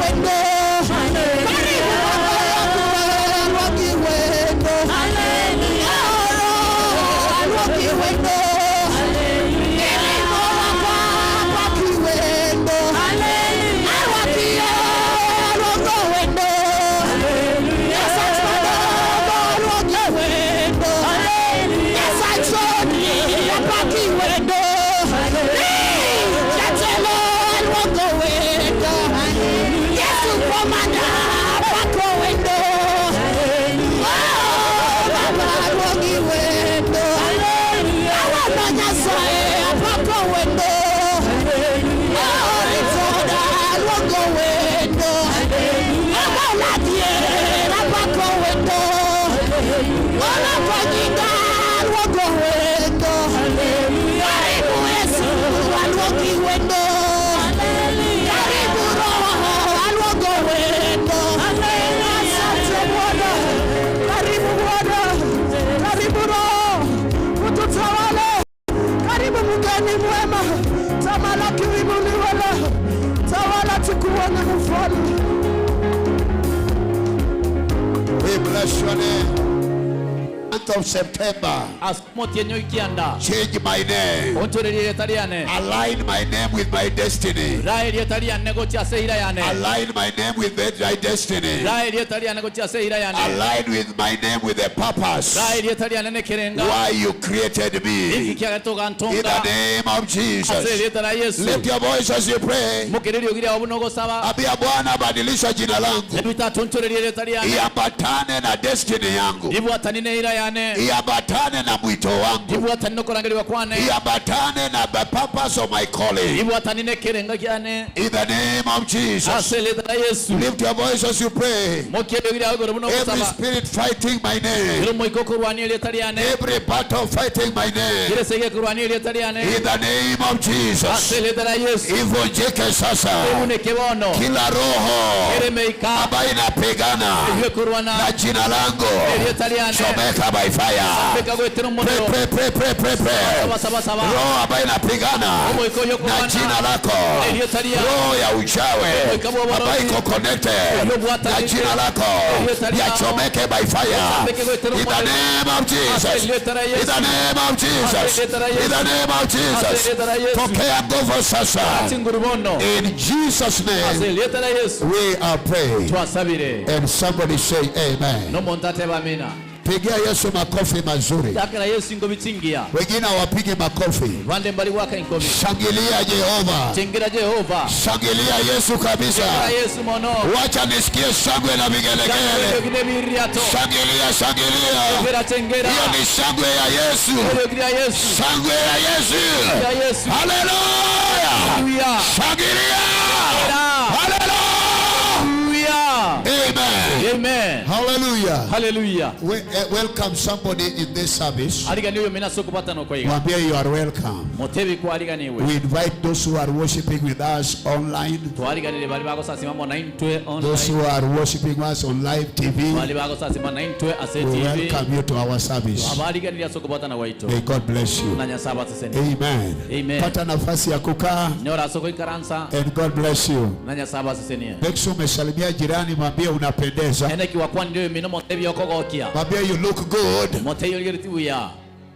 wendo. Karibu baba yangu, alwoki wendo. Alwoki wendo. Elimo wako apaki wendo. Alwoki alwoko wendo. Nyasach madongo alwoki wendo. Nyasach soni apaki wendo. Jatelo alwoko wendo. Yesu komanda apako wendo. Oh, Baba alwoki wendo. Awuono Nyasaye apako wendo. Oh, Ritoda alwoko wendo. Aboladier apako wendo. Oloko nyinga alwoko wendo. Karibu Yesu alwoki wendo. Karibu Roho alwoko wendo. Asante Bwana. Karibu Bwana. Karibu Roho ututawale. Karibu mgeni mwema. Tamalaki uinuliwe leo. Tawala tukuone mfalme. We bless your name. Month of September, Ase omotienyi oikianda change my name. onchorerie rieta riane. Align my name with my destiny. Rae rieta riane gochia ase eira yane. Align my name with my destiny. Rae rieta riane gochia ase eira yane. Align with my name with the purpose. Rae rieta riane nekerenga. Why you created me. Inki kiagetoga In the ntonga name of ase Jesus. rieta ra Yesu. Lift your voice as you pray. Mokererio gira obuno gosaba. Ambia Bwana, badilisha jina langu Ebita tonchorerie rieta riane. iambatane na destiny yangu, Ibwatani ne eira yane. Iambatane na mwito wangu, Ibwatani nokorangeriwa kwane. Iambatane na the purpose of my calling. Ibwatani nekerenga kiane. In the name of Jesus. Ase rieta ra Yesu. Lift your voice as you pray. Mokererio gira igoro buno Every gosaba. spirit fighting my name, Kero moiko korwania rieta riane. Every battle fighting my name, Kere sege korwania rieta riane. In the name of Jesus, Ase rieta ra Yesu. Ivunjike sasa. Ebuneke bono. Kila roho Kere meika. ambayo inapigana Iwe korwana. Na jina langu, Rieta riane. Chomeka by fire. Beka gwetera Pray, omorero. pray, pray, pray, pray, pray. Saba saba saba. Roho ambayo inapigana Omoiko na yokorwana. jina lako, Rieta riane. Roho ya uchawi ambayo iko connected na jina lako, yachomeke by fire. In the name of Jesus. In the name of Jesus. In the name of Jesus. Pokea nguvu sasa. Chinguru bono. In Jesus' Ase name rieta ra Yesu. We are praying. Twasabire. And somebody say amen. Nomonto ateba amina. Pigia Yesu makofi mazuri. Takera Yesu ingobi chingiya. Wengine hawapigi makofi. Bande mbali waka ingobi. Shangilia Jehova. Chingira Jehova. Shangilia Yesu kabisa. Chingira Yesu mono. Wacha nisikie shangwe na vigelegele. Chingire biriato. Shangilia, shangilia. Chingera chengera. Hiyo ni shangwe ya Yesu. Chingire Yesu. Shangwe ya Yesu. Ya Yesu. Haleluya. Haleluya. Shangilia. Haleluya. Haleluya. Amen. Amen. Hallelujah. Hallelujah. We welcome somebody in this service. Ariganiwe mina sokubata no koiga. Mwambie you are welcome. Motebi kwa ariganiwe. We invite those who are worshiping with us online, Twariganire bali bagosasima mona intwe those online. Who are worshiping us on live TV. Bali bagosasima na intwe ase We TV. welcome you to our service. Abariganire sokubata na waito. May God bless you. Na Nyasaye atseseni. Amen. Amen. Pata nafasi ya kukaa Nyora soko ikaransa and God bless you. na Nyasaye atsesenie. Make sure umesalimia jirani, mwambie unapendeza. Ene kiwakwa ndio mino motebi okogokia. Mwambie you look good. Moteyo ligiriti uya.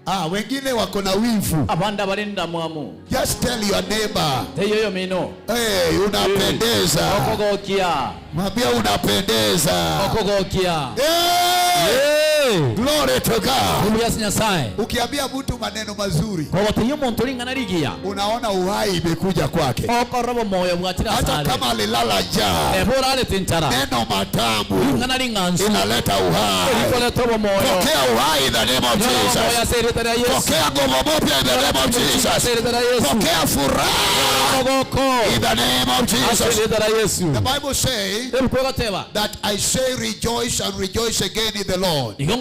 Ah, wengine wako na wivu. Abanda balinda mwamu. Just tell your neighbor, Teyo yo mino. Hey, unapendeza. Okogokia. Mwambie unapendeza. Okogokia. Hey! Glory to God. Kumuyasi Nyasaye. Ukiambia mtu maneno mazuri, Kogoteyo omuntu ring'ana rigiya. Unaona uhai imekuja kwake. Okorobo moyo bwatira Hata sare. Kama alilala njaa, Ebora alete nchara. Neno matamu Ring'ana ring'ansu. Inaleta uhai. Erikoleta obomoyo. Pokea uhai in the name of Nyora omoyo Jesus. ase erieta ria Yesu. Pokea nguvu mpya in the name of Jesus. Ase erieta ria Yesu. Pokea furaha Ogoko. in the name of Ase Jesus. erieta ria Yesu. The Bible says Ebuku egoteba. That I say rejoice and rejoice again in the Lord. Igo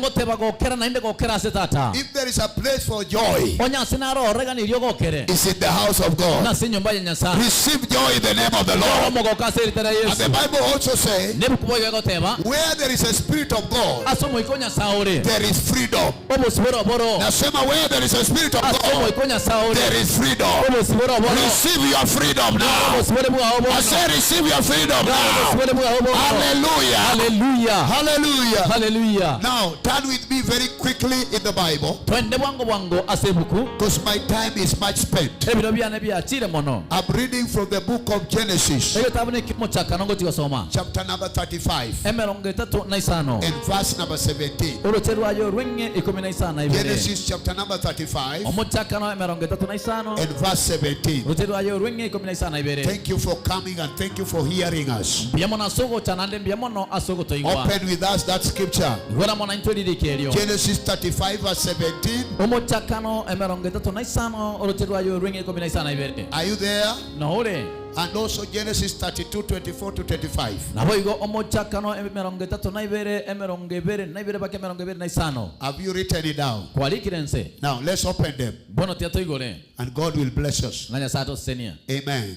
If there is a place for joy, it's in the house of God. Receive joy in the name of the Lord. And the Bible also says, where there is a spirit of God, there is freedom. Nasema, where there is a spirit of God, there is freedom. Receive your freedom now. I say, receive your freedom now. Hallelujah. Hallelujah. Hallelujah. Hallelujah. Now, turn with me very quickly in the Bible, Twende bwango bwango ase ebuku. Because my time is much spent. Ebiro byane byachire mono. I'm reading from the book of Genesis, Egetabu nekimuchaka nongo tigosoma. Chapter number 35, 35. And verse number 17. Uruche rwayo rweng'e 15 ibere. Genesis chapter number 35 Omuchakano 35. And verse 17. Uruche rwayo rweng'e 15 ibere. Thank you for coming and thank you for hearing us. Mbuya mono ase ogocha nande mbuya mono ase ogotoigwa. Open with us that scripture. Igora mono intwe ririki erio. Genesis 35 verse 17. Omuchakano 35 uruche rwayo rweng'e 15 ibere. Are you there? No ore. And also Genesis 32 24 to 25. Nabo igo omuchakano 32 22 bake 25. Have you written it down? Kwarikire nse. Now let's open them Bono tia toigore. And God will bless us. Na Nyasaye atosesenia. Amen.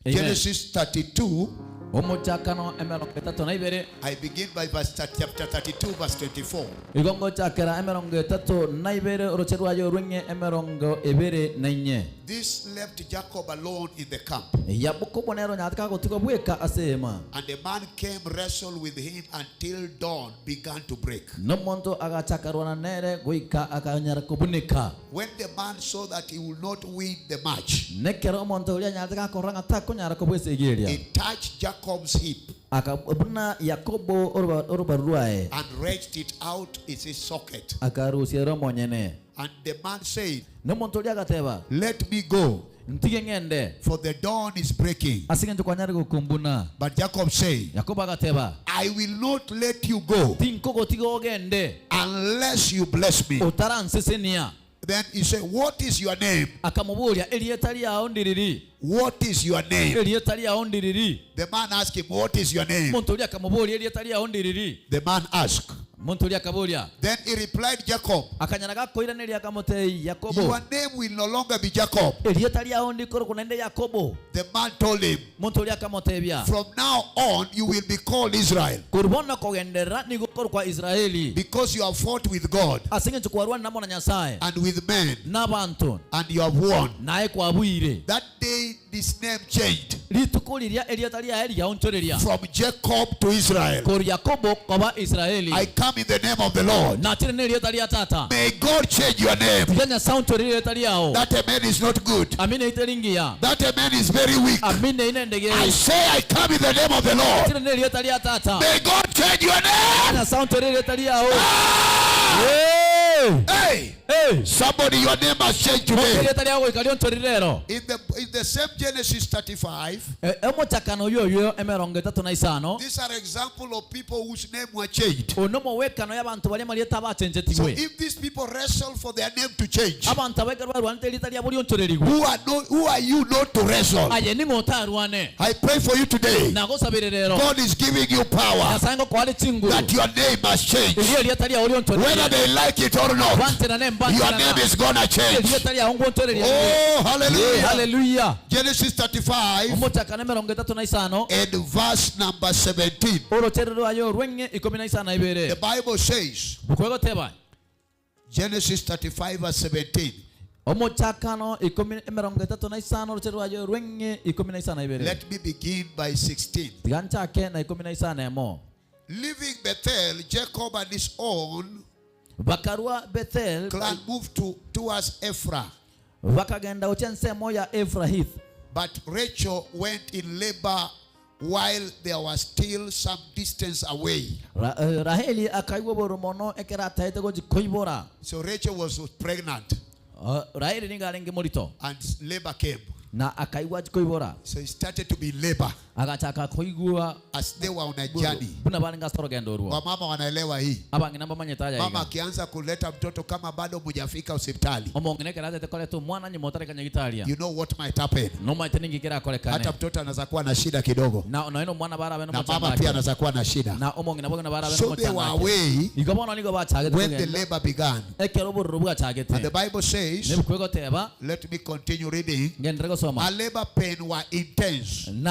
Amen. Genesis 32. Omuchakano 32. I begin by verse chapter 32 verse 24. Igongo chakera 32 uruche rwayo rweng'e 24. This left Jacob alone in the camp. Yakobo nero nyatka gotigo bweka ase ema. And the man came wrestle with him until dawn began to break. Nomonto agachakarwana nere goika akanyara kobunika. When the man saw that he would not win the match, Nekero omonto uria nyatka koranga takonyara kobwesegeria. He touched Jacob's hip Akabuna Yakobo oruba rwae. And wrenched it out its socket. Akarusia romo nyene. And the man said, Nomonto uria agateba. "Let me go, Ntige ng'ende. For the dawn is breaking." Ase ng'encho kwanyare gokumbuna. But Jacob said, Yakobo agateba. "I will not let you go Tinkogotiga ogende. Unless you bless me." Utaransesenia. Then he said, "What is your name?" Akamuburia erieta riao ndiriri. "What is your name?" Erieta riao ndiriri. The man asked him, "What is your name?" Muntu uria akamuburia erieta riao ndiriri. The man asked. Muntu uria akaburia. Then he replied, "Jacob." Akanyara gakoiraneria akamutei Yakobo. "Your name will no longer be Jacob." Erieta riao ndikorwo naende Yakobo. The man told him, Muntu uria akamutebia. "From now on you will be called Israel, Kurubona kogenderera nigukorwo kwa Israeli. Because you have fought with God Ase ng'encho kwarwana namo na Nyasaye. And with men, N'abantu. And you have won." Naye kwabwire. That day this name changed Rituko riria erieta riaye riaonchoreria. From Jacob to Israel. Koru Yakobo koba Israeli. I come in the name of the Lord. Nachire ne erieta ria tata. May God change your name. Tiga Nyasaye onchorerie erieta riao. That amen is not good. Amina iteringia. That amen is very weak. Amina inendege. I say I come in the name of the Lord. Nachire ne erieta ria tata. May God change your name. Nyasaye onchorerie erieta riao. Ah! Hey! Hey! Hey! Somebody, your name has changed today. Erieta riao goika rionchorire. In the same Genesis 35, Emochakano yoyo 35. These are example of people whose name were changed. Onomo wekano y'abantu bari marieta So bachenjetigwe. if these people wrestle for their name to change, Abantu abekero barwanite erieta riabo rionchorerigwe. Who are you not to wrestle? Aye ning'o otarwane. I pray for you today. Nagosabire rero. God is giving you power Nyasaye ngokware chinguru. That your name must change. Erio erieta riao rionchorerigwe. Whether they like it or not, Bantera ne your mbantera. Name is gonna change. Erieta riao ngwonchoreria. Oh, hallelujah. Hallelujah. Genesis 35 Omochakano 35. And verse number 17. Orocherero rwayo rweng'e 15 The ibere. Bible says, Bukwegoteba. Genesis 35 verse 17. Omochakano 35 orocherero rwayo rweng'e 15 ibere. Let me begin by 16. Tiga nchake na 15 emo. Leaving Bethel, Jacob and his own Bakarua Bethel clan moved towards Ephrath. Bakagenda gochia ensemo ya Efrahith. But Rachel went in labor while there was still some distance away. Raheli akaigwa boru mono ekera ataete gochi koibora. So Rachel was pregnant Raheli niga arenge morito and labor came. Na akaigwa koibora. So he started to be in labor. Agachaka koigua as they were on a journey. Buna baringa sorogendo ruo. Wamama wanaelewa hii. Abangina bamanyetaja. Mama akianza kuleta mtoto kama bado mujafika hospitali. You know what might happen. Hata mtoto anaweza kuwa na shida kidogo. Na mama pia anaweza kuwa na shida. So they were away when the labor began. And the Bible says, let me continue reading. Her labor pain were intense. And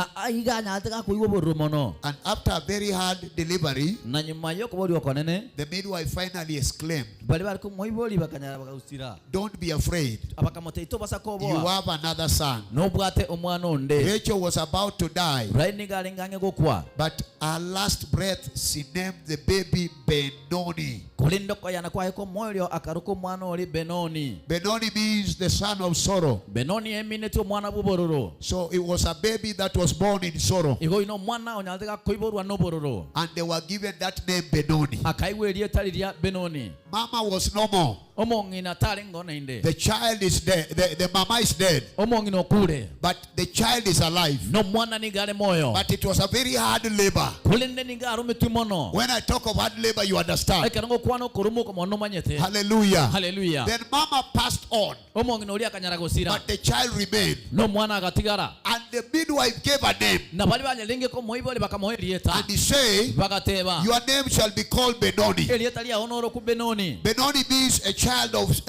after a very hard delivery, the midwife finally exclaimed, don't be afraid. You have another son. Rachel was about to die, but her last breath, she named the baby Benoni. Benoni means the son of sorrow. So it was a baby that was born in sorrow. And they were given that name Benoni. Mama was no more. The child is dead. The mama is dead. But the child is alive. But it was a very hard labor. When I talk of hard labor, you understand. Hallelujah. Hallelujah. Then mama passed on. But the child remained. And the midwife gave a name. And he said, your name shall be called Benoni. Benoni means a child of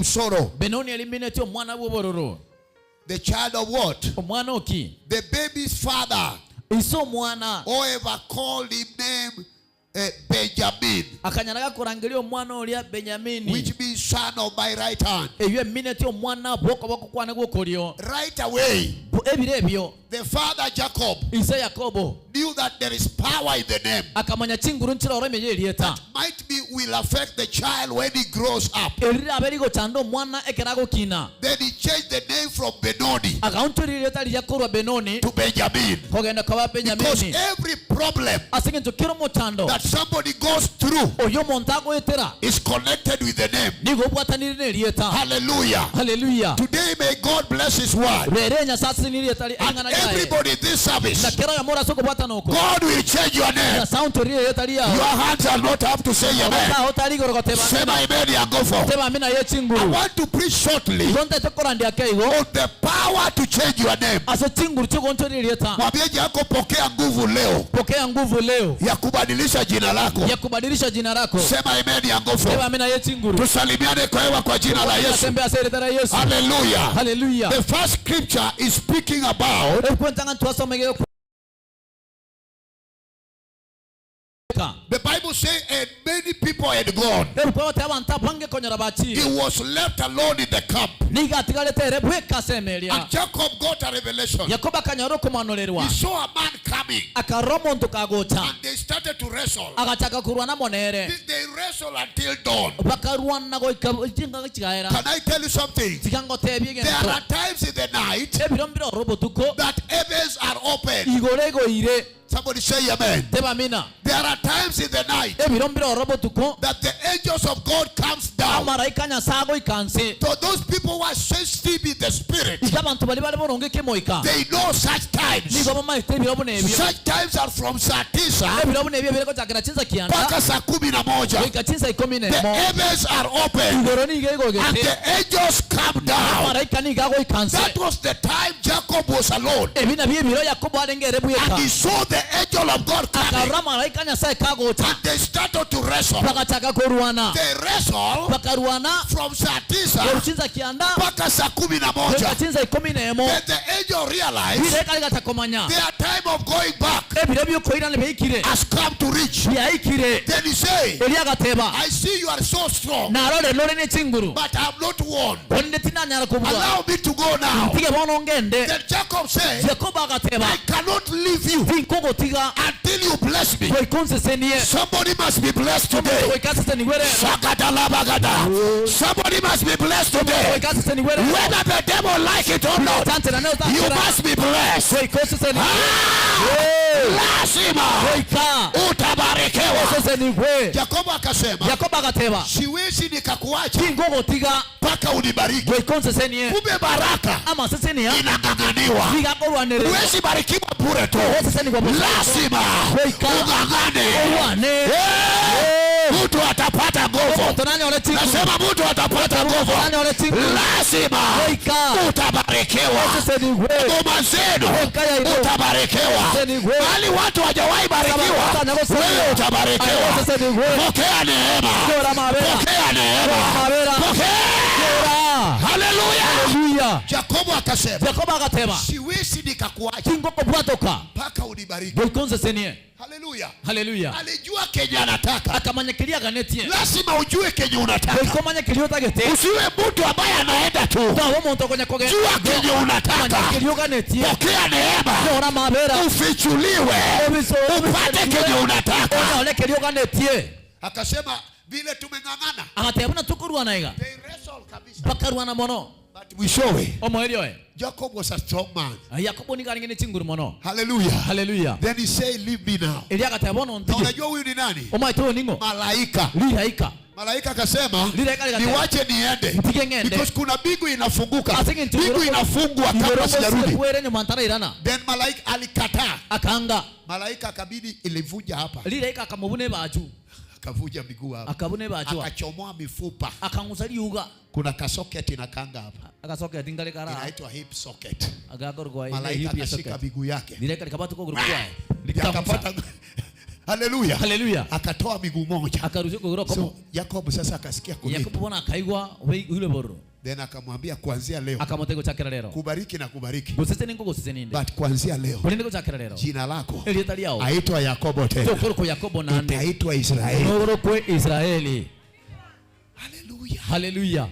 sorrow. The child of what? The baby's father. Whoever called him name Benjamin, which means son of my right hand. Right away, the father Jacob knew that there is power in the name that might be will affect the child when he grows up. Then he changed the name from Benoni to Benjamin. Because every problem that somebody goes through is connected with the name. Hallelujah. Hallelujah. Today may God bless his word. And everybody in this service, God will change your name. Your hands are not up to say amen. Say amen and go for. I want to preach shortly on the power to change your name. Mwambie yako pokea nguvu leo. Pokea nguvu leo. Ya kubadilisha jina lako. Ya kubadilisha jina lako. Sema amen and go for. Sema amina yechinguru. Tusalimiane kwa hewa kwa jina la Yesu. Hallelujah. Hallelujah. The first scripture is speaking about the Bible says, and many people had gone. He was left alone in the camp. And Jacob got a revelation. He saw a man coming. And they started to wrestle. They wrestled until dawn. Can I tell you something? There are times in the night that heavens are open. Somebody say amen. There are times in the night that the angels of God comes down. To those people who are sensitive in the spirit, they know such times. Such times are from saa tisa mpaka saa 11. The heavens are open and the angels come down. That was the time Jacob was alone. And he saw the angel of God coming. And they started to wrestle. They wrestle from saa tisa mpaka saa 11. Then the angel realized their time of going back has come to reach. Then he said, I see you are so strong, but I am not won. Allow me to go now. Then Jacob said, I cannot leave you until you bless me. Somebody must be blessed today. Somebody must be blessed today. Whether the devil like it or not, you must be blessed. Lazima utabarikiwa. Utabarikiwa. Osesenigwe. Yakobo akasema, Yakobo agateba, siwezi nikakuacha tingogotiga mpaka unibariki. goika onsesenie. Kumbe baraka Amasesenia inang'ang'aniwa. nigakorwanerera. Huwezi barikiwa bure tu, Osesenigwa bosa. lazima Goika ung'ang'ane. orwane. Eh, mtu atapata nguvu. Omonto nanyore chinguru. Nasema mtu atapata nguvu, Nanyore chinguru. lazima Goika utabarikiwa. osesenigwe. Ngoma zenu Goika yairo. utabarikiwa. Osesenigwe. Bali watu hawajawahi barikiwa, wewe utabarikiwa. Osesenigwe. Pokea neema, Nyora mabera. pokea neema, Mabera. pokea. Nyora. Haleluya! Haleluya. Yakobo akasema, Yakobo agateba, siwezi nikakuacha tingokobwatoka mpaka unibariki. goika onsesenie. Haleluya! Haleluya. Alijua kenye anataka. Akamanya kiria aganetie. Lazima ujue kenye unataka. Goika omanye kiria otagete. Usiwe mtu ambaye anaenda tu. Tawa omonto okonya kogenda. Jua kenye unataka. Manya kiria oganetie. Pokea neema, Nyora mabera. ufichuliwe, upate kenye unataka. Onyore kiria oganetie. Akasema vile tumeng'ang'ana, Agateba buna tukorwana iga, they wrestle kabisa, bakarwana mono. But mwishowe Omoerio oye, Jacob was a strong man. Yakobo niga arenge ne chinguru mono. Hallelujah. Haleluya. Then he said, leave me now. Eria agateba bono Na ntige. unajua huyu ni nani? Omaete oyo ning'o? Malaika. Riraika. Malaika akasema, Liraika ligateba, niwache niende, ntige ng'ende. because kuna mbingu inafunguka, Ase ng'encho mbingu inafungwa kabla sijarudi. kwere nyuma ntarairana. Then malaika alikataa. Akanga. Malaika akabidi ilivunja hapa, Riraika akamobuna ebaju. Akavuja miguu hapa, Akabuna ebaju. Akachomoa mifupa. Akang'usa riuga. Kuna kasocket inakanga hapa, Agasocket ngare kara. Inaitwa hip socket. Agakorwa Malaika akashika miguu yake, Riraika rikabata okogoro kwaye, rikamusa. akapata. Haleluya, Haleluya. akatoa miguu moja. Akarusia okogoro So okomo. Jacob sasa akasikia kulia, Yakobo bono akaigwa oire bororo. Then akamwambia kuanzia leo, Akamotebia gochakera rero, kubariki na kubariki, goseseni nkogoseseninde, but kuanzia leo korende gochakera rero, jina lako erieta riao aitwa Yakobo tena, tokorokwa Yakobo nande, itaitwa Israeli. norokwe Israeli. Haleluya. Haleluya.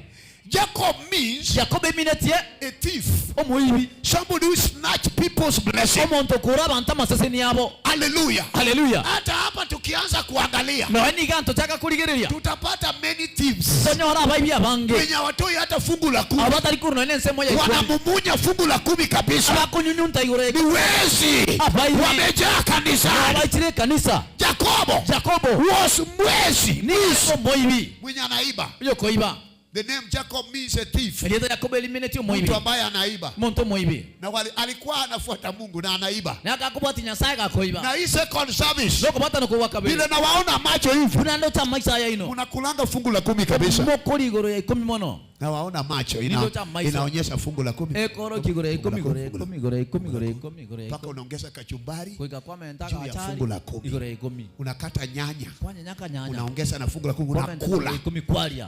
Jacob means Yakobo eminetie a thief, omoibi. Somebody who snatch people's blessing. Omonto okura abanto amaseseni yabo. Haleluya. Haleluya. Hata hapa tukianza kuangalia, Noe niga ntochaka kurigereria, tutapata many thieves tonyora abaibi abange wenye hawatoi hata fungu la 10, abatari kuru noe ensemo ya 10, wanamumunya fungu la 10 kabisa. Abakunyunyunta igoro Ni wezi, Abaibi. Wamejaa kanisani. Abaichire ekanisa. Jacobo Yakobo was mwezi, nigo omoibi. Mwenye anaiba. Oyokoiba. The name Jacob means a thief, Erieta Yakobo elimineti omoibi. Mtu ambaye anaiba. Omonto omoibi. Na alikuwa anafuata Mungu na anaiba. Na akakobwati Nyasaye gakoiba. Na hii second service, Nokobwata nokobwa kabere, vile nawaona macho hivi, buna ndocha amaisa aya ino, unakulanga fungu la 10 kabisa. Mokori igoro ya 10 mono. Nawaona macho Ndocha maiso. inaonyesha fungu la 10 Ekoro igoro ya 10, igoro ya 10, igoro ya 10, igoro ya 10, igoro ya mpaka 10, unaongeza kachumbari goika kwamenta juu ya gachari fungu la 10. Igoro ya 10. Unakata nyanya, Kwanyanya kanyanya, unaongeza na fungu la 10, kwamenta igoro ya unakula. 10 kwaria.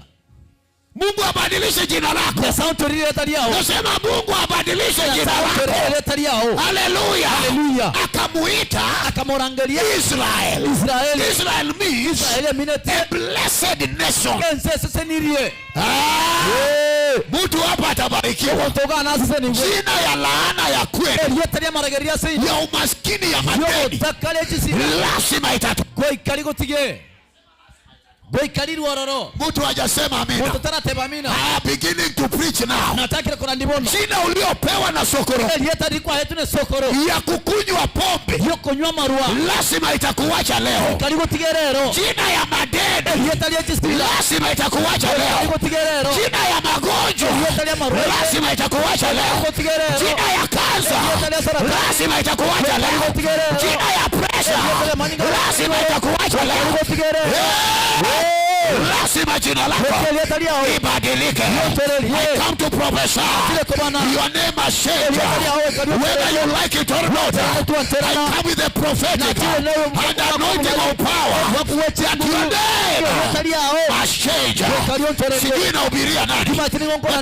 Mungu abadilishe jina lako. Nyasaye ontorire erieta riao. Nasema Mungu abadilishe jina Nyasaye ontorire lako. erieta riao. Haleluya. Haleluya. Akamuita Akamorangeria Israel. Israeli. Israel means Israeli emineti a blessed nation. ense esesenirie. Ah, mtu hapa atabarikiwa. Omonto iga nasesenigwe. Jina ya laana ya kwenu, Erieta riamarageria ase ya umaskini, ya madeni, yogotaka echisira, lazima itatu. goika rigotige, goika rirwororo. Mtu hajasema amina. Omonto tarateba amina. I am beginning to preach now. Natakire korandi bono. Jina uliopewa na sokoro Erieta rikwahetwe ne sokoro ya kukunywa pombe yokonywa amarwa, lazima itakuacha leo. goika rigotige rero. Jina ya madeni Erieta riechisira, lazima itakuacha leo. rigotige rero. Jina ya magonjwa Erieta riamarwaire, lazima itakuacha leo. rigotige rero. Jina ya kansa Erieta ria saratani, lazima itakuacha leo. rigotige rero. Jina ya pressure Erieta ria maninga, lazima itakuacha leo. rigotige rero. Lazima jina lako Erieta riao ibadilike. I come to prophesy. Your name has changed. Whether you like it or not, I come with the prophetic and anointing of power that your name Erieta riao has changed. Sijui nahubiria nani, but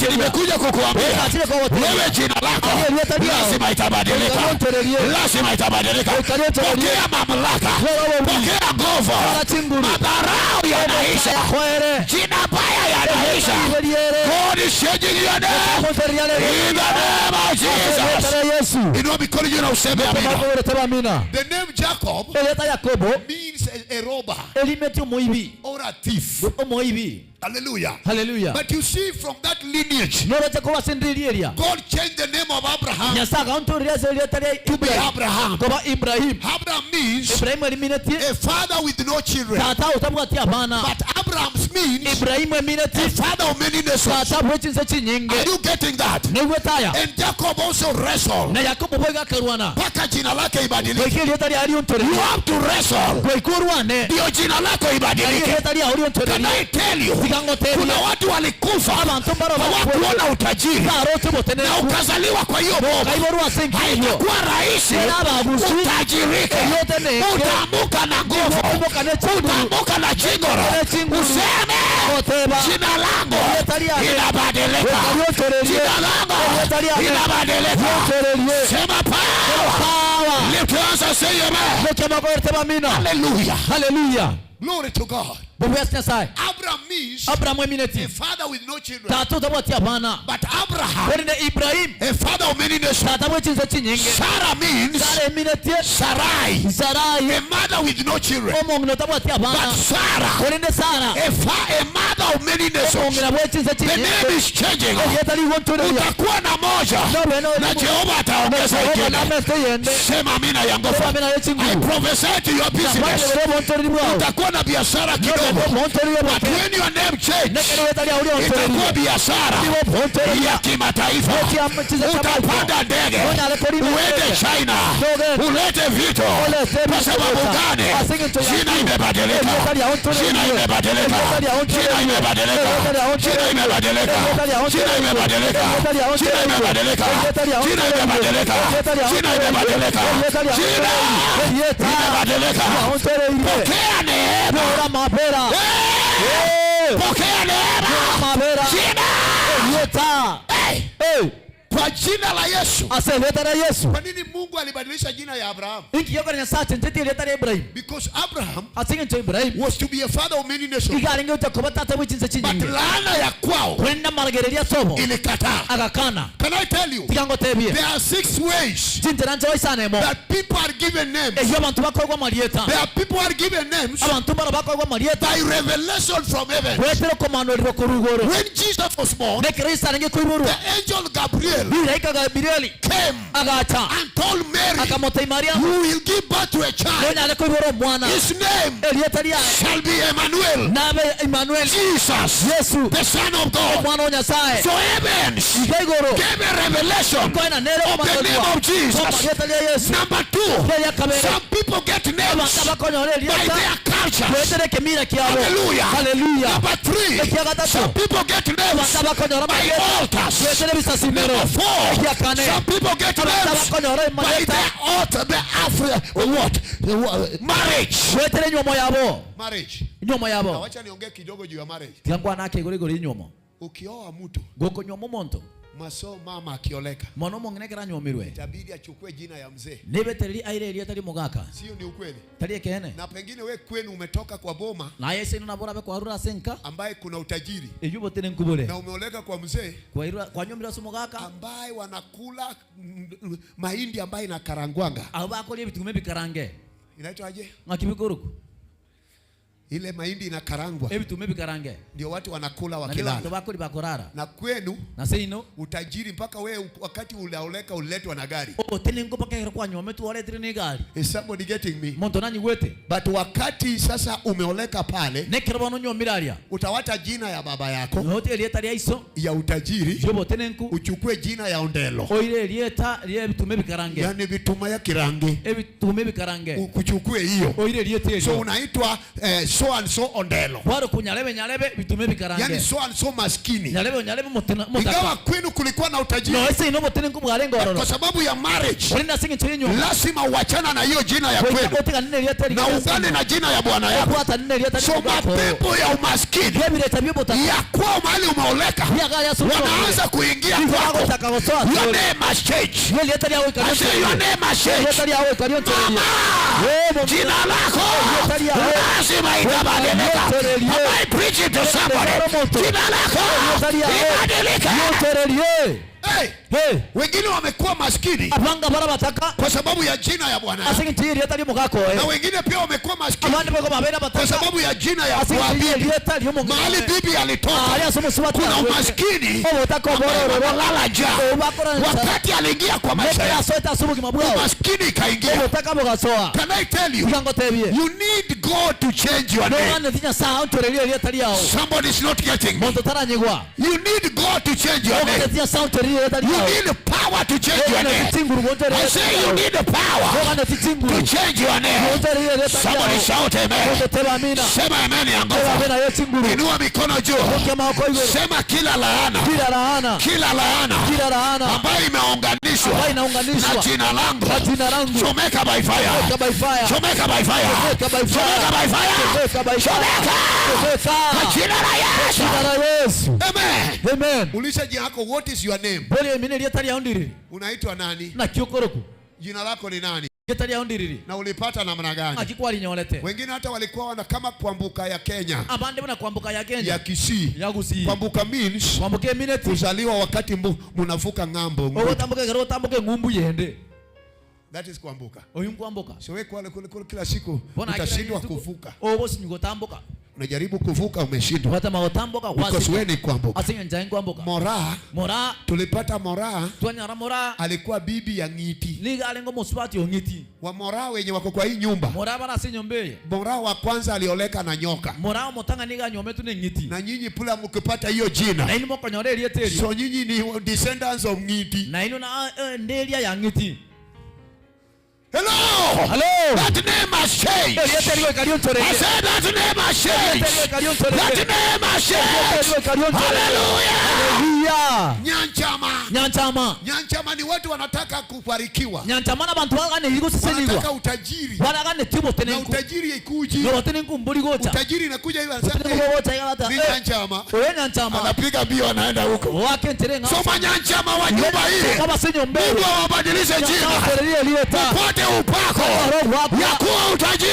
nimekuja kukuambia wewe jina lako lazima itabadilika, lazima itabadilika. Pokea mamlaka, pokea nguvu. Madharau yanaisha, jina baya yanaisha. God is changing your name in the name of Jesus. Inua mikono juu na useme amina. Amina. The name Jacob Erieta Yakobo means a robber. Elimeti omoibi. Or a thief. Omoibi. Hallelujah. Haleluya. But you see, from that lineage, Noroche koba sendiri eria. God changed the name of Abraham Nyasaye akaontoreria ase erieta ria to be Abraham. koba Ibrahim. Abraham means Ibrahim elimineti a father with no children. tata otabwati abana. But Abraham's means Ibrahim a emineti father of many nations. tata bwechinse chinyinge. Are you getting that? Nigwetaya. And Jacob also wrestled. Na Yakobo boiga akarwana. Mpaka jina lake ibadilike. Gwika erieta ria You riontoreria. have to wrestle. Gwika orwane. Ndio jina lako ibadilike. Erieta ria Can oriontoreria. I tell you? Tiga ngotebie. Kuna watu walikufa Abantu mbaro hawakuona utajiri baroche na botenenku. ukazaliwa kwa hiyo boma. Kaiborwa ase enkiyo. Haitakuwa rahisi Era abagusu. utajirike. Yote neke. Utaamuka na nguvu, Oimoka ne chinguru. utaamuka na chingoro, Ne chinguru. useme Goteba. jina langu Erieta riane. inabadilika, Riontorerie. jina langu Erieta riane. inabadilika. Riontorerie. Sema power. Power. Lift your hands and say amen. Mokia makoyerete bamina. Hallelujah. Hallelujah. Glory to God. Bobuya Nyasaye. Abraham means Abraham a emineti father with no children. tata otabwati abana. But Abraham, Korende Ibrahim a father of many nations. tata bwechinse chinyinge. Sarah means Sara emineti Sarai, Sarai a mother with no children. omong'ina otabwati But abana. Sarah, Korende Sara a mother of many nations. omong'ina bwechinse The chinyinge. name is changing. Erieta rigontoreria. Utakuwa na moja Nobe no na Jehova ataongeza Jehova ingine. namete yende. Sema amina ya nguvu. Sema amina ya I chinguru. prophesy to your business. Nakwambia bontoreri bwao. Utakuwa na biashara kidogo. Bontoreri But bwao. when your name change, Nekere ria itakuwa oriontoreria. biashara Bontoreri. ya kimataifa. Utapanda ndege uende China, ulete vitu. Kwa sababu gani? Jina imebadilika, jina imebadilika, jina imebadilika, jina imebadilika, jina imebadilika, jina imebadilika, jina imebadilika, jina imebadilika, jina imebadilika. Pokea neema, Bora mabera. pokea neema, Mabera. jina Erieta. Hey! Eh. Kwa jina la Yesu. Ase erieta ria Yesu. Kwa nini Mungu alibadilisha jina ya Abraham? Inki yokora Nyasaye achenchetie erieta ria Ibrahim. Because Abraham Ase eng'encho Ibrahim was to be a father of many nations. iga arenge gocha koba tata bwechinse But chinyinge. laana ya kwao Korende amaragereria sobo ilikataa. agakana. Can I tell you? Tiga ngotebie. There are six ways Chinchera nche oisana emo. that people are given names. Eyo abantu bakoegwa amarieta. There are people who are given names Abantu mbaro bakoegwa amarieta. by revelation from heaven. Gwetera okomanorerwa korwa igoro. When Jesus was born, Nekero Yesu arenge koiborwa. the angel Gabriel Rilaika Gabrieli came agacha and told Mary, akamotebia Mariamu "You will give birth to a child. nonyare koibora omwana. His name Erieta riaye shall be Emmanuel, nabe Emmanuel Jesus, Yesu the Son of God." omwana o Nyasaye. So heavens Iga igoro gave a revelation koena nere of the name okomanorerwa of Jesus. omarieta ria Yesu. Number two, Keria kabere some people get abantu names abakonyora by erieta their cultures. gwetera ekemira kiabo. Hallelujah. Hallelujah. Number three, Ekia gatatu some people get names abantu abakonyora by amarieta altars. gwetera ebisasimero. Number four, Ekia kane some people get abantu names abakonyora by amarieta their altar, the Afri, what? The what? Marriage. gwetera enyomo yabo. Marriage. Enyomo Na yabo. wacha niongee kidogo juu ya marriage. Tiga nkwana igoro igoro enyomo. Ukioa mtu, Gokonyoma omonto maso mama akioleka, mono omong'ina ekero anyomirwe itabidi achukue jina ya mzee. nibetereri aire erieta rimogaka Sio ni ukweli? tari ekeene Na pengine we kwenu umetoka kwa boma naye ase ino nabo orabe kwarura ase enka ambaye kuna utajiri eywo botene nkubore na umeoleka kwa mzee kwanyomire ase omogaka ambaye wanakula mahindi ambaye inakarangwanga. abo bakoria ebitugume ebikarange Inaitwaje? ng'aki bikoruku Ile mahindi inakarangwa ebitugume ebikarange ndio watu wanakula nabio bantu wakilala. bakori bakorara Na kwenu nase ino utajiri mpaka we wakati unaoleka uletwa na gari. obotene nko mpaka ekero kwanyomete waretire na egari. Is somebody getting me? Monto nanyigwete. But wakati sasa umeoleka pale, Nekero bono onyomire aria utawata jina ya baba yako note erieta ria iso ya utajiri, rio obotene nku uchukue jina ya Ondelo, oire erieta ria ebitume ebikarange yani vituma ya kirangi, ebitume ebikarange ukuchukue hiyo. oire erieta So erio unaitwa so and so Ondelo, kwaro kunyarebe nyarebe bitume ebikarange yani so and so maskini. nyarebe nyarebe Ingawa motaka kwenu kulikuwa na utajiri, no ese ino botene nku bwarenge ororo kwa sababu ya marriage orenda ase eng'encho y'enyomba lazima uachana na hiyo jina ya kwenu otigane na erieta na ungane na jina ya bwana yako. okwatane na erieta So mapepo ya umaskini ebireta by'obotaka ya kwao mahali umeoleka byagari ase wanaanza kuingia kwako. bagotaka gosoa Your name must change. erieta ryawe I say your name must change. erieta ryawe ikariontoreria Mama, jina lako lazima itabadilika. Am I preaching to somebody? Jina lako ibadilike. riontorerie. Hey, Hey, wengine wamekuwa maskini abanga barabataka kwa sababu ya jina ya bwana yao. ase eng'encho ya erieta ria omogaka Na oye. wengine pia wamekuwa maskini Abande bako babere kwa bataka sababu ya jina ya ase kwa eng'encho ya bibi. erieta ria omong'ina Mahali oye. bibi alitoka Ari ase omosubati kuna arwete. umaskini Obotaka ambaye obororo. wanalala njaa. Obakora nchara. Wakati aliingia kwa maisha Nekero yao, asoete ase obogima bwao. umaskini ikaingia. Obotaka bogasoa. Can I tell you, Iga ngotebie. you need God to change your name. Nogane Nyasaye onchorerie erieta riao. Somebody is not getting me. Monto taranyigwa. You need God to change your name. Ogane Nyasaye onchorerie erieta You riao. need power to change your Ogane name. chinguru I gonchorerie. say you need the power Ogane chinguru. to change your name. Gonchorerie erieta Somebody riao. shout amen. Monto teba amina. Sema amen ya Teba nguvu. amina ye chinguru. Inua mikono juu. Okia maoko igoro. Sema kila laana, Kila laana. kila laana Kila laana ambayo imeunganishwa ambayo na inaunganishwa jina langu, na jina langu. chomeka by fire, Chomeka by fire. chomeka by fire, Chomeka by fire. chomeka by fire, Chomeka by fire. chomeka Chomeka. kwa jina la Yesu. Jina la Yesu. Amen. Amen. Ulisha jina lako, what is your name? Bori emine erieta riao ndiriri. Unaitwa nani? Naki okoroku. Jina lako ni nani? Erieta riao ndiriri. Na ulipata namna gani? Naki kwarinyorete. Wengine hata walikuwa wana kama kwambuka ya Kenya, Abande buna kwambuka ya Kenya. ya Kisii. Ya Gusii. Kwambuka means Kwambuka emineti. kuzaliwa wakati munavuka ng'ambo. Ogotambuka ekero otambuka eng'umbu yende. That is kuambuka. Oyu nkwambuka. So wewe kule kule kule kila siku Bona utashindwa kuvuka. Obosinyu gotambuka. Unajaribu kuvuka umeshindwa. Watama gotambuka Because wasi. wewe ni kuambuka. Ase ng'encho nkwambuka. Mora, Mora tulipata Mora twanyora mora alikuwa bibi ya Ng'iti. niga alengo mosubati ong'iti. Wa Mora wenye wako kwa hii nyumba. Mora bara ase enyomba eye. Mora wa kwanza alioleka na nyoka. Mora omotang'a niga anyometwe na eng'iti. Na nyinyi pula mkipata hiyo jina. Nainwe mokonyora erieta erio. So nyinyi ni descendants of Ng'iti. Nainwe na nderia ya ng'iti. Hello! Hello! That name has changed. Erieta erio I ekarionchorerie. said that name has changed. Erieta erio ekarionchorerie. That name has changed. Erieta erio ekarionchorerie. Hallelujah. Hallelujah. Nyanchama. Nyanchama. Nyanchama ni watu wanataka kubarikiwa. Nyanchama na bantu bagane gusesenigwa. Wanataka utajiri. Baragane Na tibotenenku. utajiri ikuji. Nobotenenku mburi gocha. Utajiri inakuja hivi anasema Botenenku "Eh, gocha igabata. ni Nyanchama." Oyo Nyanchama. Anapiga mbio anaenda huko. Wake nterenga. Soma Nyanchama wa nyumba hii. Kama senyo mbele. Mungu awabadilishe jina. Nyanchama Upate upako ya kuwa utajiri.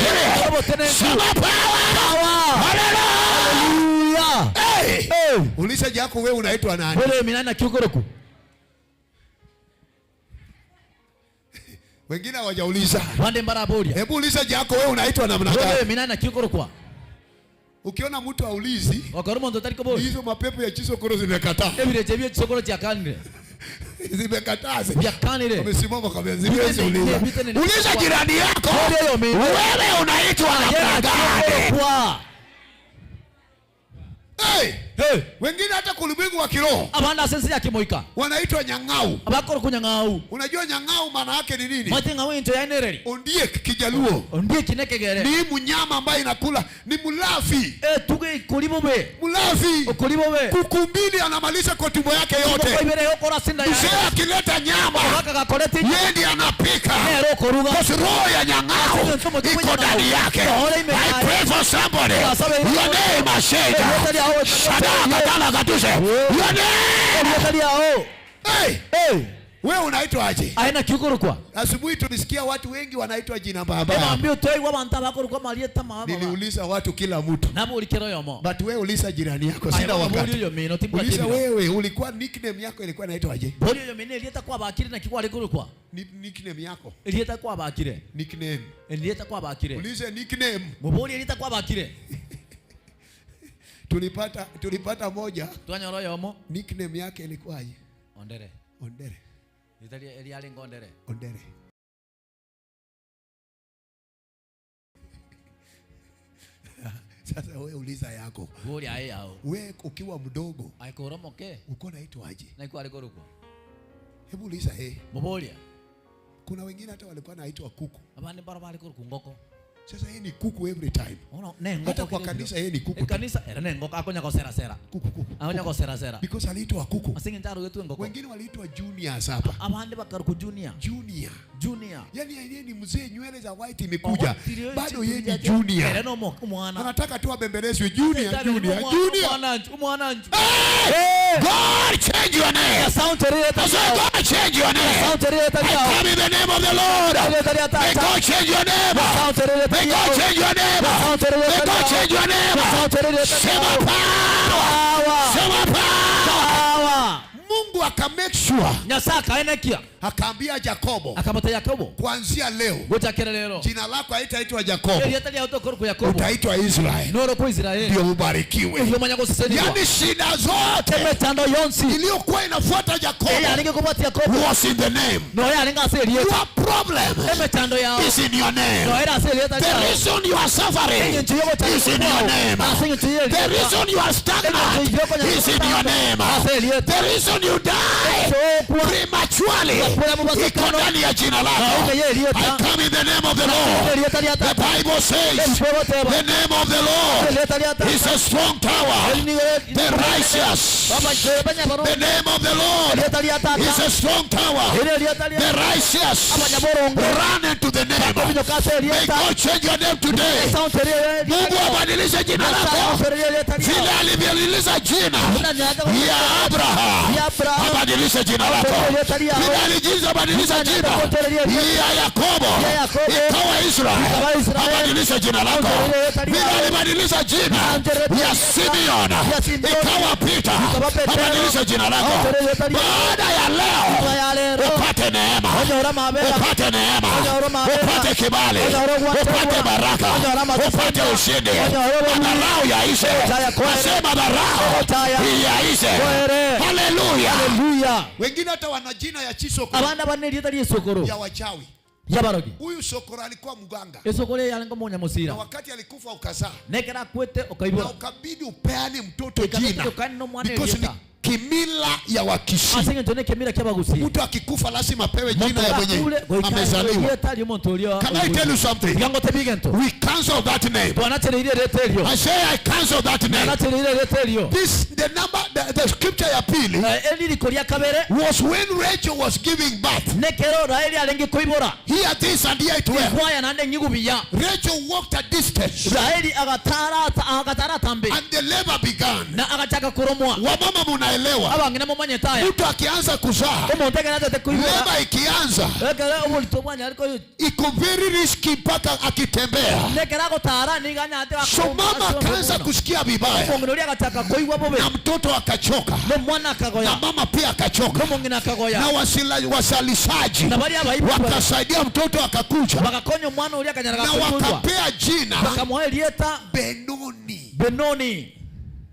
Sema power. Hallelujah. Hey. Hey. Ulisha yako wewe unaitwa nani? Bole minana kiukoroku. Wengine hawajauliza. Wande mbaraboria. Hebu uliza yako wewe unaitwa namna Bole gani? minana kiukorokwa. Ukiona mtu aulizi, Wakoro mondo tariko bori. hizo mapepo ya chisokoro zimekataa. Ebireche bye chisokoro kyakanire. Zimekataa. Byakanire. Wamesimama kabisa, ziwezi uliza. Bitene- Uliza jirani yako. Bole yo mi. Wewe unaitwa namna gani? Kiukorokwa. Hey! Hey. Wengine hata kulimwengu wa kiroho Abanda sense ya kimoika. wanaitwa nyang'au. Abakoro kunyang'au. Unajua nyang'au maana yake ni nini? Mate ng'au into yainereri. Ondiek Kijaluo. Ondie kinekegere. Ni mnyama ambaye inakula, ni mlafi. Tuge kulibobe. Mlafi. Kulibobe. Kuku mbili anamaliza kwa tumbo yake yote. Kwa ibere yokora sinda ya. Mzee akileta nyama, Waka gakoreti. yeye ndiye anapika. Nero koruga. Because roho ya nyang'au iko ndani yake. I pray for somebody. Your name has changed. Shada katala katuse. Your name. Hey, Hey. wewe unaitwa aje? Aina kiukorokwa. Asubuhi tulisikia watu wengi wanaitwa jina baba. Ema twai abantu abakorokwa marieta mama. Niliuliza watu kila mtu. Nabo ulikero yomo. But wewe uliza jirani yako, sina wakati. Yo mino timbwa Uliza wewe ulikuwa nickname yako ilikuwa inaitwa aje? Bori yo mino elieta kwa bakire na kikwa rekorokwa. Nickname yako. Elieta kwa bakire. Nickname. Elieta kwa bakire. Ulize nickname. Mubori elieta kwa bakire. Tulipata moja. Twanyoro yomo. Nickname yake ilikuwa aje? Ondere. Ondere. Italia elialengo ondere. Ondere. Sasa wewe uliza yako. Bori aye yao. Wewe ukiwa mdogo Aikoromoke. uko naitwa aje? Na iko arekorokwa. Hebu uliza eh. Muboria. Kuna wengine hata walikuwa naitwa kuku. Abandi bara bali koruku ngoko. Sasa yeye ni kuku every time. Ono ne ngoko. Hata kwa kanisa yeye ni kuku. Kanisa era ne ngoko akonya kosera sera. Kuku kuku. Akonya kosera sera. Because aliitwa kuku. Asinge njaro yetu ngoko. Wengine waliitwa juniors hapa. Abandi bakaruku junior. Junior. Junior. Yaani yeye ni mzee, nywele za white imekuja. Bado yeye ni junior. Era no mwana. Anataka tu abembelezwe junior junior junior. Mwana. Hey! God change your name. I said God change your name. I come in the name of the Lord. May God change your name. May God change your name. May God change your name. Sema power. Sema power. Mungu Aka make sure, Nyasaye akaenekia akaambia Jakobo, akamata Yakobo, kuanzia leo gochakera lero jina lako haitaitwa Jakobo, erieta riao tokorokwa Yakobo, utaitwa Israel, norokwa Israeli, ndio ubarikiwe. ndio manya guseseniwa. Yani shida zote Emechando yonsi iliyokuwa inafuata Jakobo eyaringe kubwatia Yakobo was in the name. no yaringe ase erieta. Your problem Emechando yao is in your name. no era ase erieta The riao. reason you are suffering Eng'encho yogochaka is in your name. ase eng'encho The y'erieta. reason you are stagnant is in your name. The reason you die prematurely iko ndani ya jina lako. I come in the name of the Lord. The Bible says the name of the Lord is a strong tower. The righteous. The name of the Lord is a strong tower. The righteous run into the name. May God change your name today. Mungu abadilishe jina lako vile alivyobadilisha jina ya Abraham, abadilishe jina lako vile alivyobadilisha jina ya Yakobo ikawa Israel, abadilishe jina lako vile alibadilisha jina ya Simeon ikawa Peter, abadilishe jina lako. Baada ya leo upate neema, upate neema, upate kibali, upate baraka, upate ushindi. Madharau yaishe, nasema madharau yaishe. Haleluya. Haleluya. Wengine hata wana jina ya chisokoro, Abana bane erieta ria esokoro ya wachawi. Yabarogi. Huyu sokoro alikuwa mganga, Esokoro yarenga omonya na musira wakati alikufa ukazaa, nekera akwete na okaibora ukabidi upeane mtoto Ikabidi jina ukane no mwana because ni erieta. kimila ya Wakisii. Ase eng'encho nekemira kia abagusi. Mtu akikufa lazima apewe jina ya mwenye amezaliwa. Can I tell you something? Tiga ngotebie gento. We cancel that name. Twanachereire erieta erio. I say I cancel that name. Twanachereire erieta erio. This the number the scripture ya pili Eririko ria kabere was when Rachel was giving birth. nekero Raeli arenge koibora. Hear this and hear it well. Kwaya nande ng'igubiya. Rachel walked a distance Raeli agatara agatara tambe and the labor began. na agachaka kuromwa. Wamama munaelewa, Abang'ina momanyete aya. mtu akianza kuzaa, Omonto ekero achete koibora labor ikianza ekero oborito bwanya ariko iko very risky mpaka akitembea. nekero agotara niga anyate So mama akaanza kusikia vibaya omong'ina oria agachaka koigwa bobe na mtoto akachoka no mwana na akagoya mama pia akachoka nomong'ina akagoya na wasalishaji na baria abaibwa wakasaidia mtoto akakuja bagakonya omwana oria akanyara na gakoigwa wakapea jina bakamoa erieta Benoni. Benoni.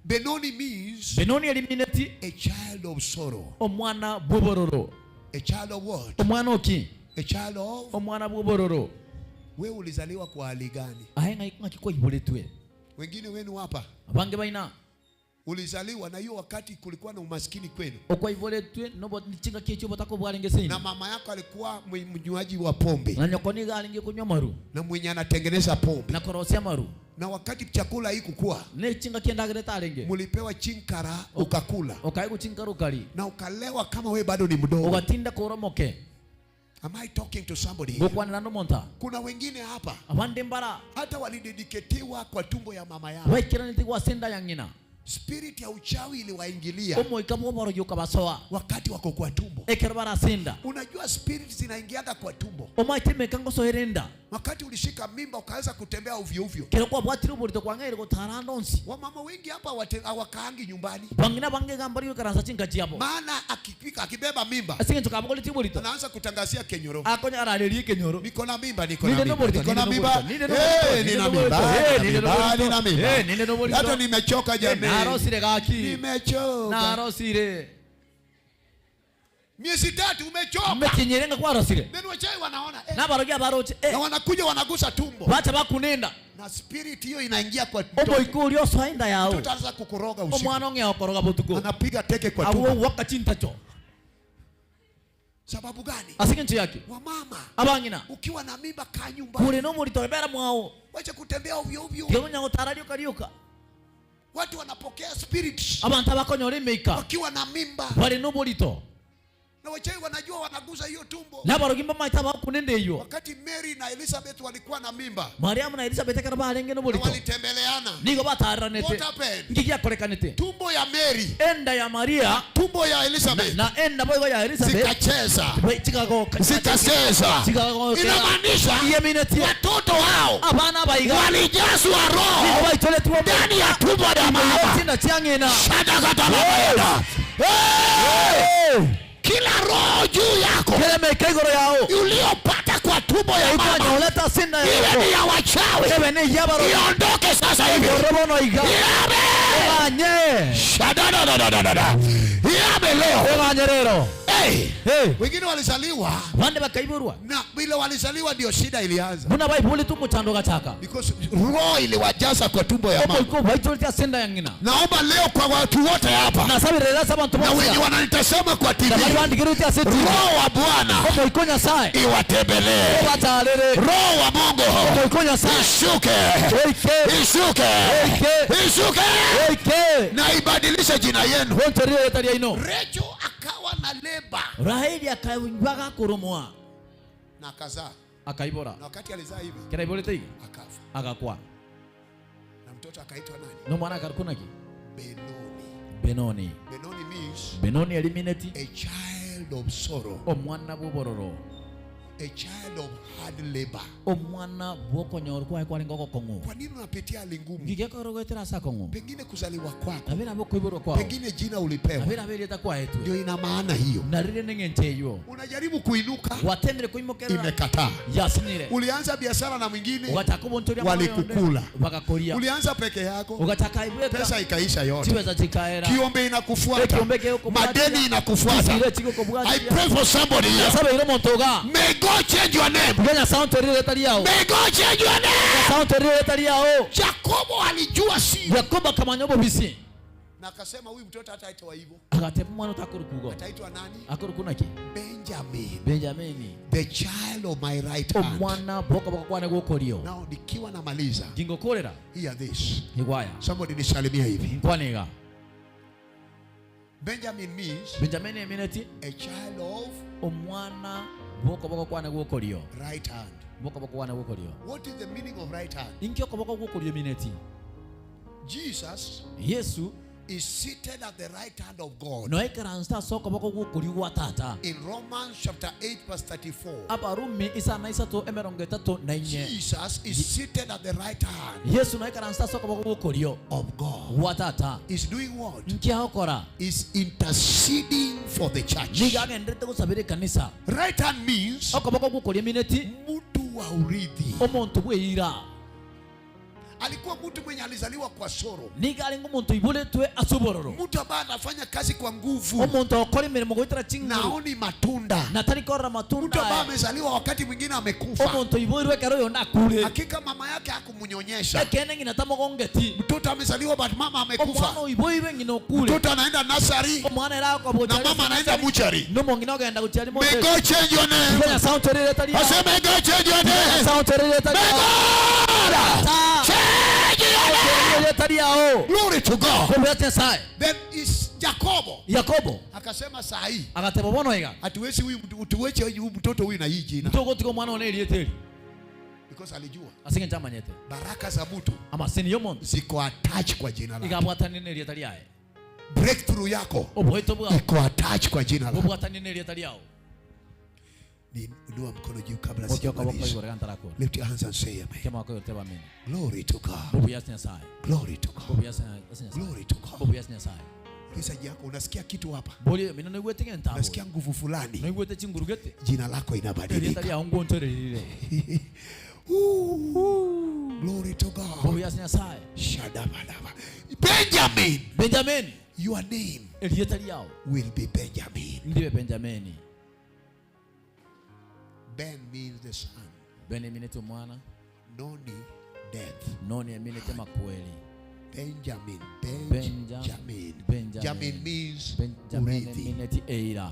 Benoni means Benoni elimineti a child of sorrow. omwana bw'obororo. A child of what? Omwana oki? A child of. Omwana bw'obororo. Wewe ulizaliwa kwa hali gani? Aye ng'aki kwaiboretwe. Wengine wenu hapa Abange baina ulizaliwa na hiyo wakati kulikuwa na umaskini kwenu, okwaiboretwe nobo nichinga kiechi obotako bwarenge seino na mama yako alikuwa mnywaji wa pombe na nyoko niga arenge kunywa maru na mwenye anatengeneza pombe, na korosia maru na wakati chakula haikukua nechinga kiendagire tarenge mulipewa chinkara ukakula okaigwa chinkara ukari na ukalewa kama we bado ni mdogo. ugatinda koromoke. Am I talking to somebody here? Gokwanera nomonta. Kuna wengine hapa Abande mbara hata walidediketiwa kwa tumbo ya mama yao. waikiranete gwasenda ya ng'ina. Spirit ya uchawi iliwaingilia Omoika bw'oborogi ukabasoa wakati wako kwa tumbo. ekero barasinda. Unajua spirit zinaingiaga kwa tumbo. Omaete meka ngosoerenda Wakati ulishika mimba ukaanza kutembea ovyo ovyo. kero kwabwatire oborito kwang'eire gotara ndonsi. Wamama wengi hapa hawakaangi nyumbani, Bang'ina bange gambari goikaransa chinka chiabo maana akipika akibeba mimba ase eng'encho kabogoretie oborito anaanza kutangazia kenyoro, akonya ararerie ekenyoro. niko na mimba, niko na Ninde mimba, noborito, niko na ninde mimba, noborito, ninde noborito, eh, nina ninde mimba, noborito, eh, nina ninde mimba, noborito, nina mimba. eh, ninde noborito. Hata nimechoka jamii, Narosire gaki. nimechoka. Narosire. Miezi 3 umechoka. Mekinyere kwarosire. Then wachawi wanaona eh, Nabarogi abaroche na wanakuja wanagusa tumbo bacha bakunenda na spirit hiyo inaingia kwa mtoto. omoika oria osoa enda yao Mtoto anaanza kukoroga usiku, omwana ong'ea okoroga botuko anapiga teke kwa abwo tumbo. wakachintacho. Sababu gani? Ase eng'encho yake Wamama, abang'ina ukiwa na mimba kaa nyumbani, kure nomorito ebera mwao wacha kutembea ovyo ovyo. tiga gotara rioka rioka. Watu wanapokea spirits Abantu abakonyora emeika wakiwa na mimba, bari noborito na wachawi wanajua wanagusa hiyo tumbo. nabarogi mbamaete abakunenda eyo. Wakati Mary na Elizabeth walikuwa na mimba Mariamu na Elizabeth ekero barenge na noborito walitembeleana, nigo batararanete what happened? nki giakorekanete Tumbo ya Mary, enda ya Maria tumbo ya Elizabeth na enda boigo ya Elizabeth zikacheza, chigagoka zikacheza. chigagoka Inamaanisha iyemineti watoto hao abana baiga walijazwa roho nigo baitoretwe ndani ya tumbo ya mama. tinda chiang'ina. Shadakatalabayada. Hey! Hey! Kila roho juu yako Kila meka igoro yao uliyopata kwa tumbo ya mama, ikanyoleta sinda iwe yako ni ya wachawi, ebe ni yabaro iondoke sasa hivi. yorobono iga Ihame! eganye Shadadadadadada. Ihame leo. eganye rero. Hey! Hey! Wengine walizaliwa Bande bakaiburwa na vile walizaliwa ndio shida ilianza, buna baibuli tumuchando gachaka because roho iliwajaza kwa tumbo ya mama. omoiko baitolitia sinda ya ng'ina. Naomba leo kwa watu wote hapa Nasabirera ase abantu na bonsi wenye wananitazama kwa TV, na bari bandigirutia ase TV, roho wa Bwana omoiko Nyasaye iwatembelee, obatarere, roho wa Mungu omoiko Nyasaye ishuke, oike, ishuke, oike, ishuke oike na ibadilishe jina yenu. bontorire etaria ino. Rachel akawa na leba Raheli akaibaga kurumwa na akazaa, akaibora na wakati alizaa hivi kera iborete iga akafa, agakwa na mtoto akaitwa nani? No mwana akarkunaki Benoni. Benoni. Benoni means Benoni elimineti a child of sorrow, omwana bw'obororo, a child of hard labor. Omwana bw'okonyorwa kwaye kwarenga ogokong'u. Kwa nini unapitia hali ngumu? Ngigekoro ase akong'u. Pengine kuzaliwa kwako, Nabera bokoiborwa kwao, pengine jina ulipewa nabera berieta kwaetwe ndio ina maana hiyo. Narire neng'encho eywo. Unajaribu kuinuka, Watendere koimokerera, imekataa. Yasinyire. Ulianza biashara na mwingine, Ugataka obontoria, walikukula. Bakakoria. Ulianza peke yako, Ugataka ibweka, pesa ikaisha yote. Chiweza chikaera. Kiombe inakufuata, Ekiombe gekokobwatia. madeni inakufuata. Chisire I chigokobwatia. pray for somebody here. Nasabeire omonto iga. May God change your name. Tiga Nyasaye ontorire rieta riao. May God change your name. Nyasaye ontorire rieta riao. Jacobo alijua siri Yakobo akamanya obobisi na akasema huyu mtoto hataitwa hivyo, agateba omwana otakorukugo ataitwa nani? akorukunaki Benjamin, Benjamini, the child of my right hand. Omwana bwokoboko kwane gokorio. Now nikiwa namaliza, Gingokorera, hear this. Igwaya. Somebody nisalimia hivi. Nkwaniga. Benjamin means Benjamini emineti a child of omwana bwokoboko kwane gokorio. Right hand. Bwokoboko kwane gokorio. What is the meaning of right hand? Inki okoboko gokorio emineti? Jesus Yesu is seated at the right hand of God. Noikaransa ase okoboko gokorio gwa tata. In Romans chapter 8 verse 34. Abarumi isana isato emerongo etato na inye. Jesus is seated at the right hand Yesu noikaransa ase okoboko gokorio of God. Gwa tata. Is doing what? Nki agokora? Is interceding for the church. Nigo agenderete gosabera ekanisa. Right hand means Okoboko gokorio emineti mtu wa urithi. Omonto bweira. Alikuwa mtu mwenye alizaliwa kwa sorrow. Nigo arenga omonto iboretwe ase obororo. Mtu ambaye anafanya kazi kwa nguvu. Omonto okora emirimo goetera chinguru. Naoni matunda. Natari korora matunda. Mtu ambaye amezaliwa wakati mwingine amekufa. Omonto iboirwe ekero oyo nakure. Hakika mama yake hakumnyonyesha. Ekene ng'ina tamogongeti. Mtoto amezaliwa but mama amekufa. Omwana oiboirwe ng'ina okure. Mtoto anaenda nursery Omwana era akobocha. na mama anaenda butchery. Nomong'ina ogenda gochiari May God change your name. Kenya sound terere tari. I say may God change your name. Sound terere tari. May God change your name. Terere tari yao. Glory to God. Kumbe Nyasaye. Then is Jacobo Yakobo akasema saa hii agateba bono iga. Hatuwezi huyu tuweche huyu mtoto huyu na hii jina, Ntogotiga omwana one erieta eri. Because alijua Ase eng'encho amanyete. Baraka za mtu Amaseni y'omonto ziko attached kwa jina lake. Igabwatanire na erieta riaye. Breakthrough yako Oboito bwao iko attached kwa jina lake. bobwatanire na erieta riao. Inua mkono juu kabla Mokia okoboko sijamaliza. igoro gantarakora. Lift your hands and say amen. Kema okoyoteba amen. Glory to God. Bobuya ase Nyasaye. Glory to God. Bobuya ase Nyasaye. Glory to God. Bobuya ase Nyasaye. Uliza yako, unasikia kitu hapa? Bori mina noigwete gento Unasikia nguvu fulani? Noigwete chingurugete. Jina lako Erieta inabadilika. riao ngwontorerire. Ooh. Glory to God. Bobuya ase Nyasaye. Shadabadaba. Benjamin. Benjamin. Your name Erieta riao will be Benjamin. Ndiwe Benjamin. Ben means the son. Ben eminete omwana. Noni, death. Noni eminete makweli. Benjamin. Benjamin. Benjamin. Benjamin. Jamin means Benjamin urithi. eminete eira.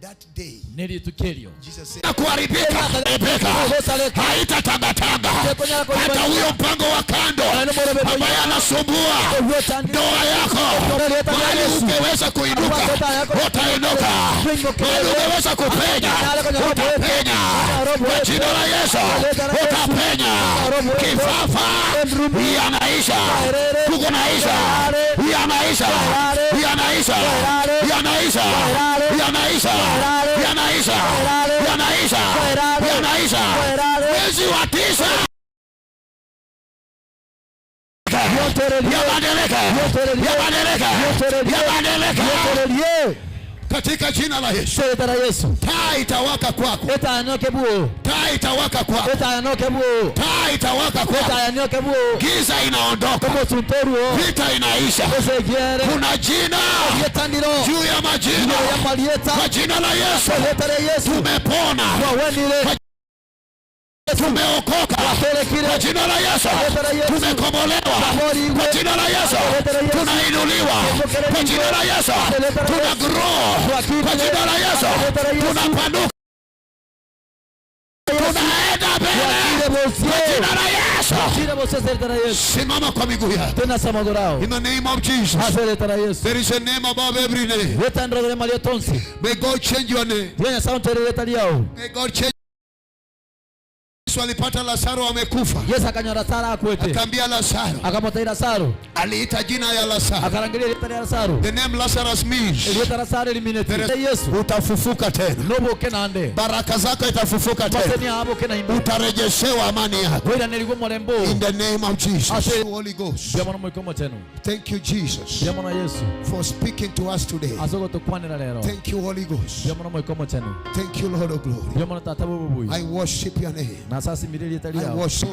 That day, Neritukerio. Jesus said, kuharibika haitatangatanga hata huyo mpango wa kando ambaye anasumbua ndoa yako, bali ungeweza kuinuka, utainuka, bali ungeweza kupenya, utapenya kwa jina la Yesu, utapenya. Kifafa yanaisha, kuko naisha, yanaisha, yanaisha, yanaisha, yanaisha, yanaisha, yanaisha, yanaisha. Mwezi wa 9 Yabadilike. Yabadilike. Yabadilike. Katika jina la Yesu. Yesu. Taa itawaka kwako. Taa itawaka kwako. Taa itawaka kwako. Giza inaondoka. Vita inaisha. Kuna jina juu ya majina. Kwa jina la Yesu tumepona. Tumeokoka kwa jina la Yesu, tumekombolewa kwa jina la Yesu, tunainuliwa kwa jina la Yesu, tuna grow kwa jina la Yesu, tunapanuka, tunaenda mbele kwa jina la Yesu. Simama kwa miguu yako. In the name of Jesus. There is a name above every name. May God change your name. May God change. Yesu alipata Lazaro amekufa. Yesu akanyora Lazaro akwete. Akaambia Lazaro. Akamwita Lazaro. Aliita jina ya Lazaro. Akarangilia lita ya Lazaro. The name Lazarus means. Lita Lazaro liminete. Yesu. Utafufuka tena. Noboke nande. Baraka zako itafufuka tena. Maseni aboke na imbe. Utarejeshewa amani yako. Wera nilikuwa mrembo. In the name of Jesus. Holy Ghost. Jamani mwikomo tena. Thank you, Jesus. Jamani Yesu. For speaking to us today. Azogo tukwanira lero. Thank you, Holy Ghost. Jamani mwikomo tena. Thank you, Lord of glory. Jamani tata bubu. I worship your name. I I worship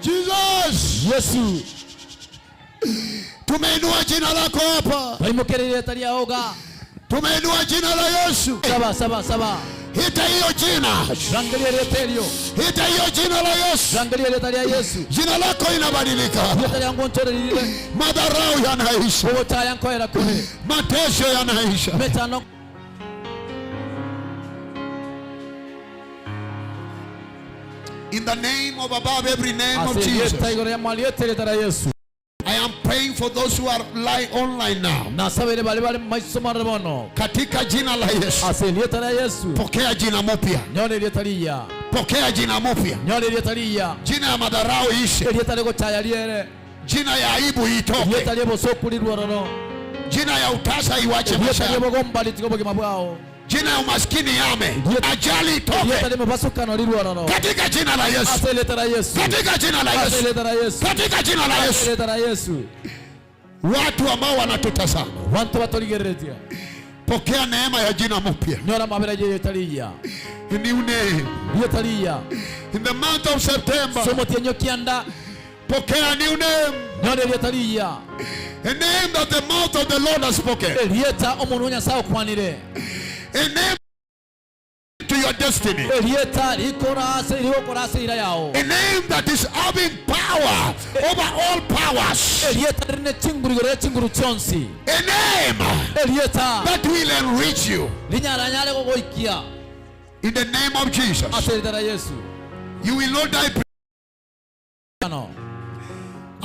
Jesus. Yesu. Tumeinua jina lako hapa. Tumeinua jina la Yesu. Saba saba saba. Ita hiyo jina. Ita hiyo jina la Yesu. Jina lako inabadilika. Madharau yanaisha. Mateso yanaisha. In the name of above every name of Jesus. I am praying for those who are lying online now. Katika jina la Yesu. Pokea jina mpya. Pokea jina mpya. Jina ya madharau ishe. Jina ya aibu itoke. Jina ya utasa iwache maisha. Jina ya umaskini yame. Ajali itoke. Katika jina la Yesu. Katika jina la Yesu. Katika jina la Yesu. Watu ambao wanatutazama, pokea neema ya jina mpya. A new name. In the month of September, pokea a new name. A name that the mouth of the Lord has spoken. A name to your destiny. A name that is having power over all powers. A name that will enrich you. In the name of Jesus. You will not die.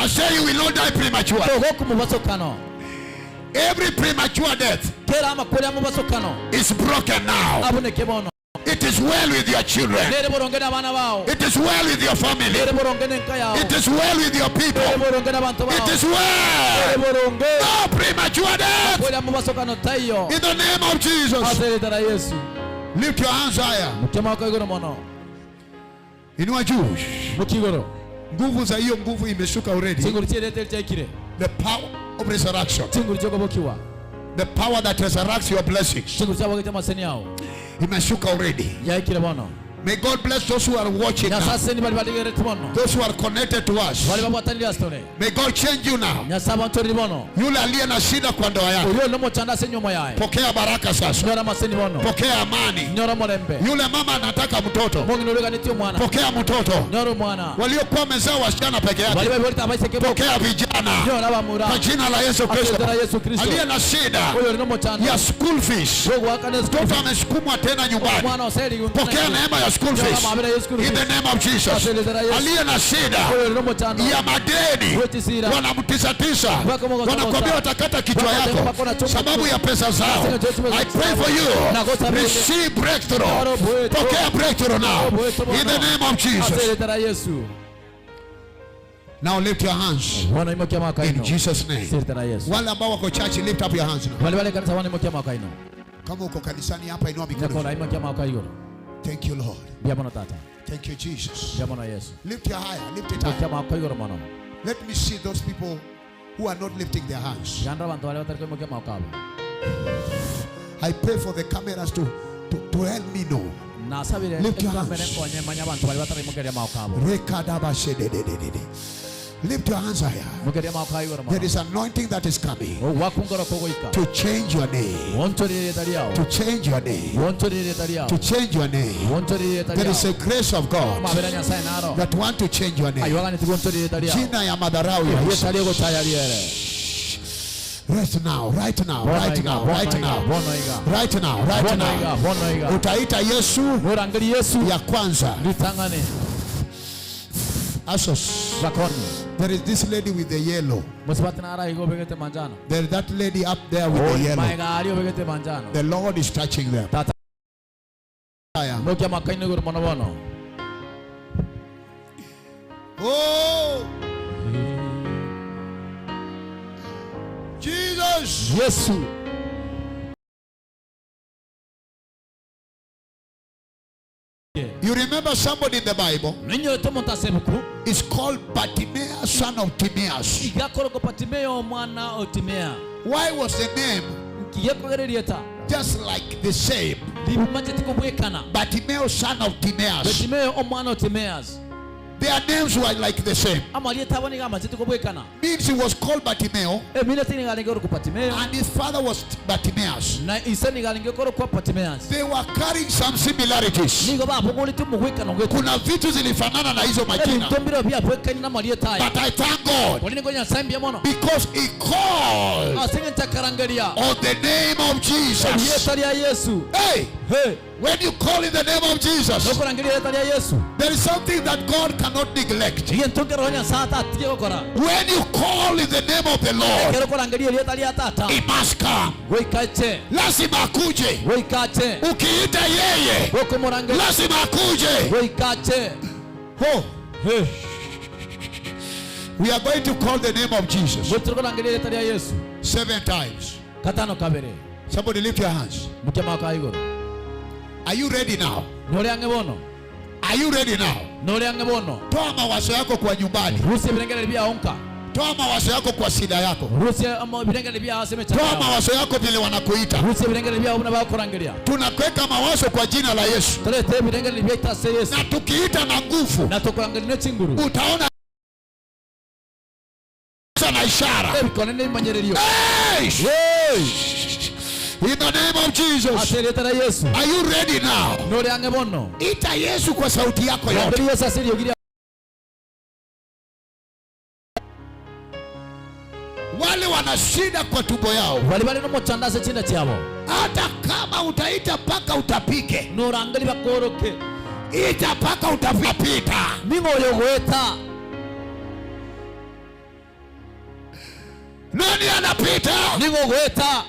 I say you will not die prematurely. Every premature death is broken now. It is well with your children. It is well with your family. It is well with your people. It is well. No premature death. In the name of Jesus. Lift your hands higher. Inua juu. Nguvu za hiyo nguvu imeshuka already. The power of resurrection. The power that resurrects your blessings. Imeshuka already. May God bless those who are watching now. Those who are connected to us. May God change you now. Yule aliye na shida kwa ndoa yako, pokea baraka sasa. Pokea amani. Yule mama anataka mtoto, pokea mtoto. Waliokuwa wamezaa wasichana peke yake, pokea vijana kwa jina la Yesu Kristo. Aliye na shida ya school fees, mtoto amesukumwa tena nyumbani, pokea neema ya school fees in the name of Jesus. Aliye na shida ya madeni, wanamtisatisa, wanakuambia watakata kichwa yako sababu ya pesa zao. I pray for you, receive breakthrough. Pokea breakthrough now in the name of Jesus. Now lift your hands in Jesus' name. Wale ambao wako church, lift up your hands now. Kama uko kanisani hapa, inua mikono. Thank you, Lord. Mbuya mono tata. Thank you, Jesus. Mbuya mono Yesu. Lift your higher. Lift it higher. Mokia mako igoro mono. Let me see those people who are not lifting their hands. Gandra bantu bale batari koimokia maboko abo. I pray for the cameras to help me know. Nasabire Lift your ekamera hands. enkonye manya abantu bale bataraimokeria maboko abo. Rekadabashedededede. Lift your hands higher. Mokeria maboko igoro There mono. is anointing that is coming Ogwakungoro kogoika. to change your name. Wonchorire rieta riao. To change your name. Wonchorire rieta riao. To change your name. Wonchorire rieta There is riao. a grace of God Mabera Nyasaye naro. that want to change your name. Aywaganeti gwonchorire rieta riao. Jina ya madharau ya Rieta riogochaya riere. Right now, right now, Bono right iga, now, bono right iga, now. bono iga. Right now, right Bono iga, now. bono iga. Utaita Yesu Norangeri Yesu. ya kwanza. Ritang'ani. Asos. Bakoni. There is this lady with the yellow. Musibati nara igo obegete manjano. There is that lady up there with the yellow. Maega ari obegete manjano. The Lord is touching them. Tata. Haya. Mokia makaino igoro mono bono. Oh! Jesus! Yesu. You remember somebody in the Bible? Ninyorete omonto ase ebuku. It's called Bartimaeus, son of Timaeus. Igakorokwa Bartimaeo omwana o Timea. Why was the name Nkigekogereria rieta. just like the same? Rimachete kobwekana. Bartimaeus, son of Timaeus. Bartimaeo omwana o Timaeus. Their names were like the same. Amarieta abo nigo amachete kobwekana. Means he was called Bartimaeus Emine nigo arenge korokwa Bartimaeo. and his father was Bartimaeus. Na ise nigo arenge korokwa Bartimaeus. They were carrying some similarities. Nigo babogorete omogwekano gete. Kuna vitu zilifanana na hizo majina. Ebinto mbiro biabwekaine na amarieta aya. But I thank God Korende nigo Nyasaye mbuya mono. because he called Ase eng'encho akarangeria. on the name of Jesus. Erieta ria Yesu. Hey, Hey, when you call in the name of Jesus, nokorangeria erieta ria Yesu. there is something that God cannot neglect. Egento nkero Nyasaye atatige gokora. When you call in the name of the Lord, Ekero okorangeria erieta ria tata. he must come. Goika ache. Lazima akuje. Goika ache. Ukiita yeye, Gokomorangeria. lazima akuje. Goika ache. Oh, Hey. we are going to call the name of Jesus Gotukorangeria erieta ria Yesu. 7 times. Katano kabere. Somebody lift your hands. Mukia maboko igoro. Are you ready now? Nore ang'e bono. Are you ready now? Nore ang'e bono. Toa mawazo yako kwa nyumbani. Rusia ebirengere biao nka. Toa mawazo yako kwa shida yako. Rusia ebirengere biao ase emechando Toa yao. mawazo yako vile wanakuita. Rusia ebirengere biao buna bakorangeria. Tunakweka mawazo kwa jina la Yesu. Torete ebirengere biaito ase Yesu. Na tukiita na nguvu, Na tokorangeria ne chinguru. utaona na ishara. Ebikone ne ebimanyererio. Hey! Hey! In the name of Jesus. Ase erieta ria Yesu. Are you ready now? Nore ang'e bono. Ita Yesu kwa sauti yako yote. Rangeria Yesu ase eriogi ria. Wale wana shida kwa tumbo yao, Bali bali nomochando ase chinda chiabo. hata kama utaita mpaka utapike, Norangeri bakoroke. ita mpaka utapita. Ning'o oyo goeta. Nani anapita? Ning'o goeta.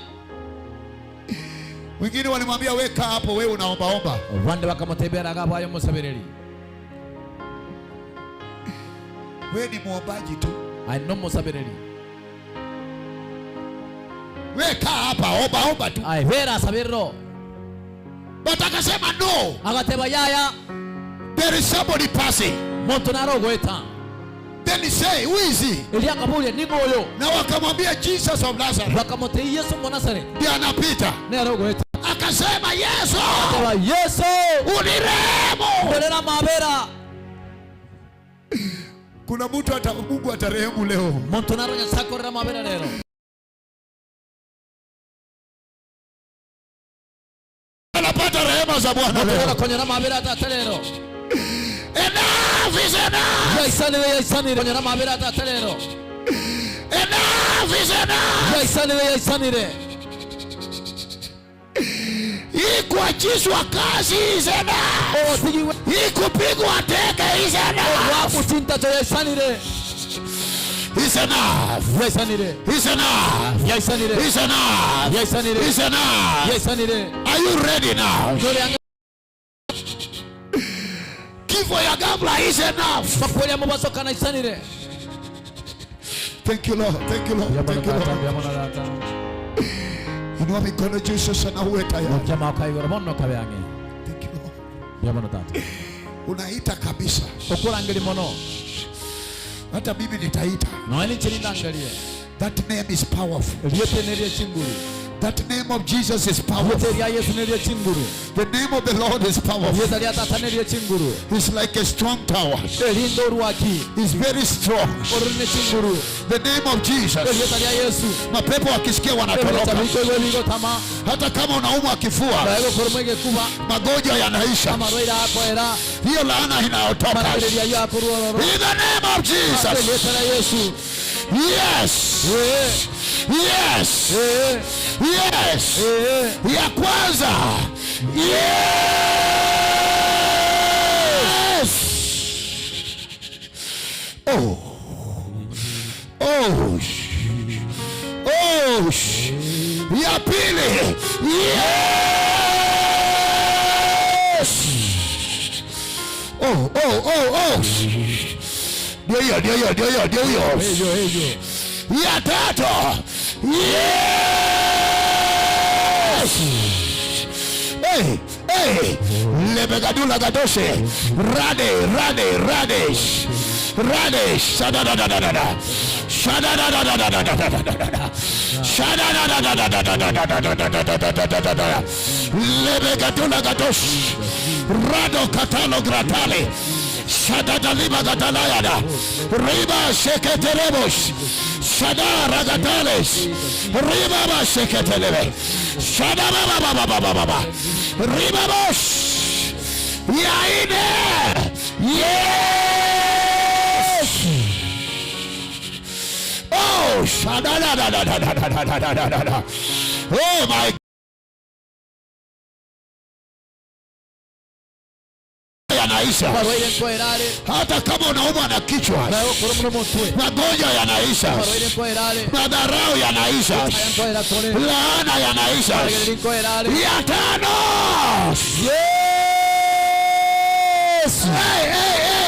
Wengine walimwambia weka hapo, wewe unaombaomba. Bande bakamutebera agabo ayo musabireri. Wewe ni muombaji tu, Aye no musabireri. weka hapa, omba omba tu. Aye vera sabirro. But akasema no, Agateba yaya. there is somebody passing. Monto naro goeta. Then he say, who is he? Elia akaburia ning'o oyo. Na wakamwambia Jesus of Nazareth Bakamutei Yesu Mwanazareti. ndiye anapita. Nero goeta. Akasema Yesu, Akateba Yesu, unirehemu. ndorera mabera. Kuna mtu ata, Mungu atarehemu leo. Monto naro Nyasaye akorera mabera lero. Anapata rehema za Bwana Monto leo. akonyera mabera tata lero. Enough is enough. Yaisanire yaisanire konyera mabera tata lero. Enough is enough. Yaisanire yaisanire. Hii kuachishwa kazi is enough. Otigiwe Hii kupigwa teke is enough. wakutinta cho yaisanire. Is enough. Yaisanire. Is enough. Yaisanire. Is enough. Yaisanire. Is enough. Yaisanire. Are you ready now? Nore ang'e Kifo ya ghafla is enough. makweli amubasokana isanire. Thank you Lord. Thank you Lord. Thank you Lord. Inua mikono juu sasa na uwe tayari. Mokia maboko igoro bono kabe ang'e. Thank you Lord. Mbuya mono tata. Unaita kabisa. Okorangeri mono. Hata mimi nitaita. Noe ninche nindangerie. That name is powerful. Erieta nerie chinguru. That name of Jesus is powerful. Erieta ria Yesu nerie chinguru. The name of the Lord is powerful. Erieta ria tata nerie chinguru. It's like a strong tower. Erindo orwaki. It's very strong. Orune chinguru. The name of Jesus. Erieta ria Yesu. Mapepo wakisikia Erieta wanatoroka. biko bigotama. Hata kama unaumwa kifua, Naego koromwe gekuba. magonjwa yanaisha. Amarwaire akoera. Hiyo laana inaotoka. Maragereria yo akorwa ororo. In the name of Jesus. Erieta ria Yesu. Yes. Ee. Yes. Ee. Yes. Ee. Ya kwanza. Yes. Oh. Oh. Oh. Ya pili. Yes. Oh, oh, oh, oh. Ndio hiyo, ndio hiyo, ndio hiyo, ndio hiyo. Eyo eyo. Ya tatu. Yes. Hey, hey. Lebegadula gadoshe. Rade, rade, rade. Rade. Shadadadadada. Shadadadadadadadadadada. Shadadadadadadadadadadadadadadadada. Lebegadula gadosh. Rado katalo gratale. Shadadaliba gatalayada. Riba sheketerebosh. Shada ragatales. Riba ba sheketelebe. Shada ba ba ba ba ba ba ba. Riba bosh. Ya nne. Yes. Oh, shada da da da da da da da da da da da. Oh my. Yanaisha. Marwaire nkoerare. Hata kama unaumwa na kichwa, Naego koromwe motwe. magonjwa yanaisha, Marwaire nkoerare. madharau yanaisha, Aya nkoera kore. laana yanaisha. Maragereria nkoerare. Ya tano. Yes. Hey, hey, hey,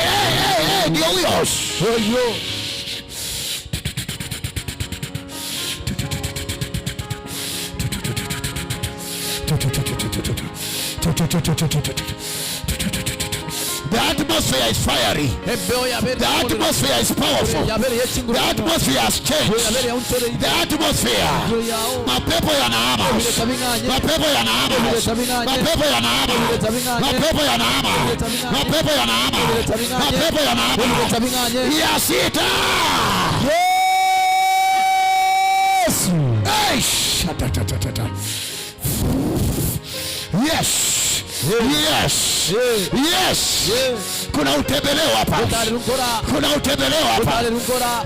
hey, hey, hey, ndio huyo. Oyo. The atmosphere is fiery. Ebeo yabere. The atmosphere is powerful. Yabere yechinguru. The atmosphere has changed. Yabere yaunchore. The atmosphere. Mapepo yanahama. Mapepo yanahama. Mapepo yanahama. Mapepo yanahama. Mapepo yanahama. Mapepo yanahama. Ya sita. Yes. Hey, shatatatata. Yes. Yes. Yes. Kuna utembeleo hapa. Utare runkora. Kuna utembeleo hapa. Utare runkora.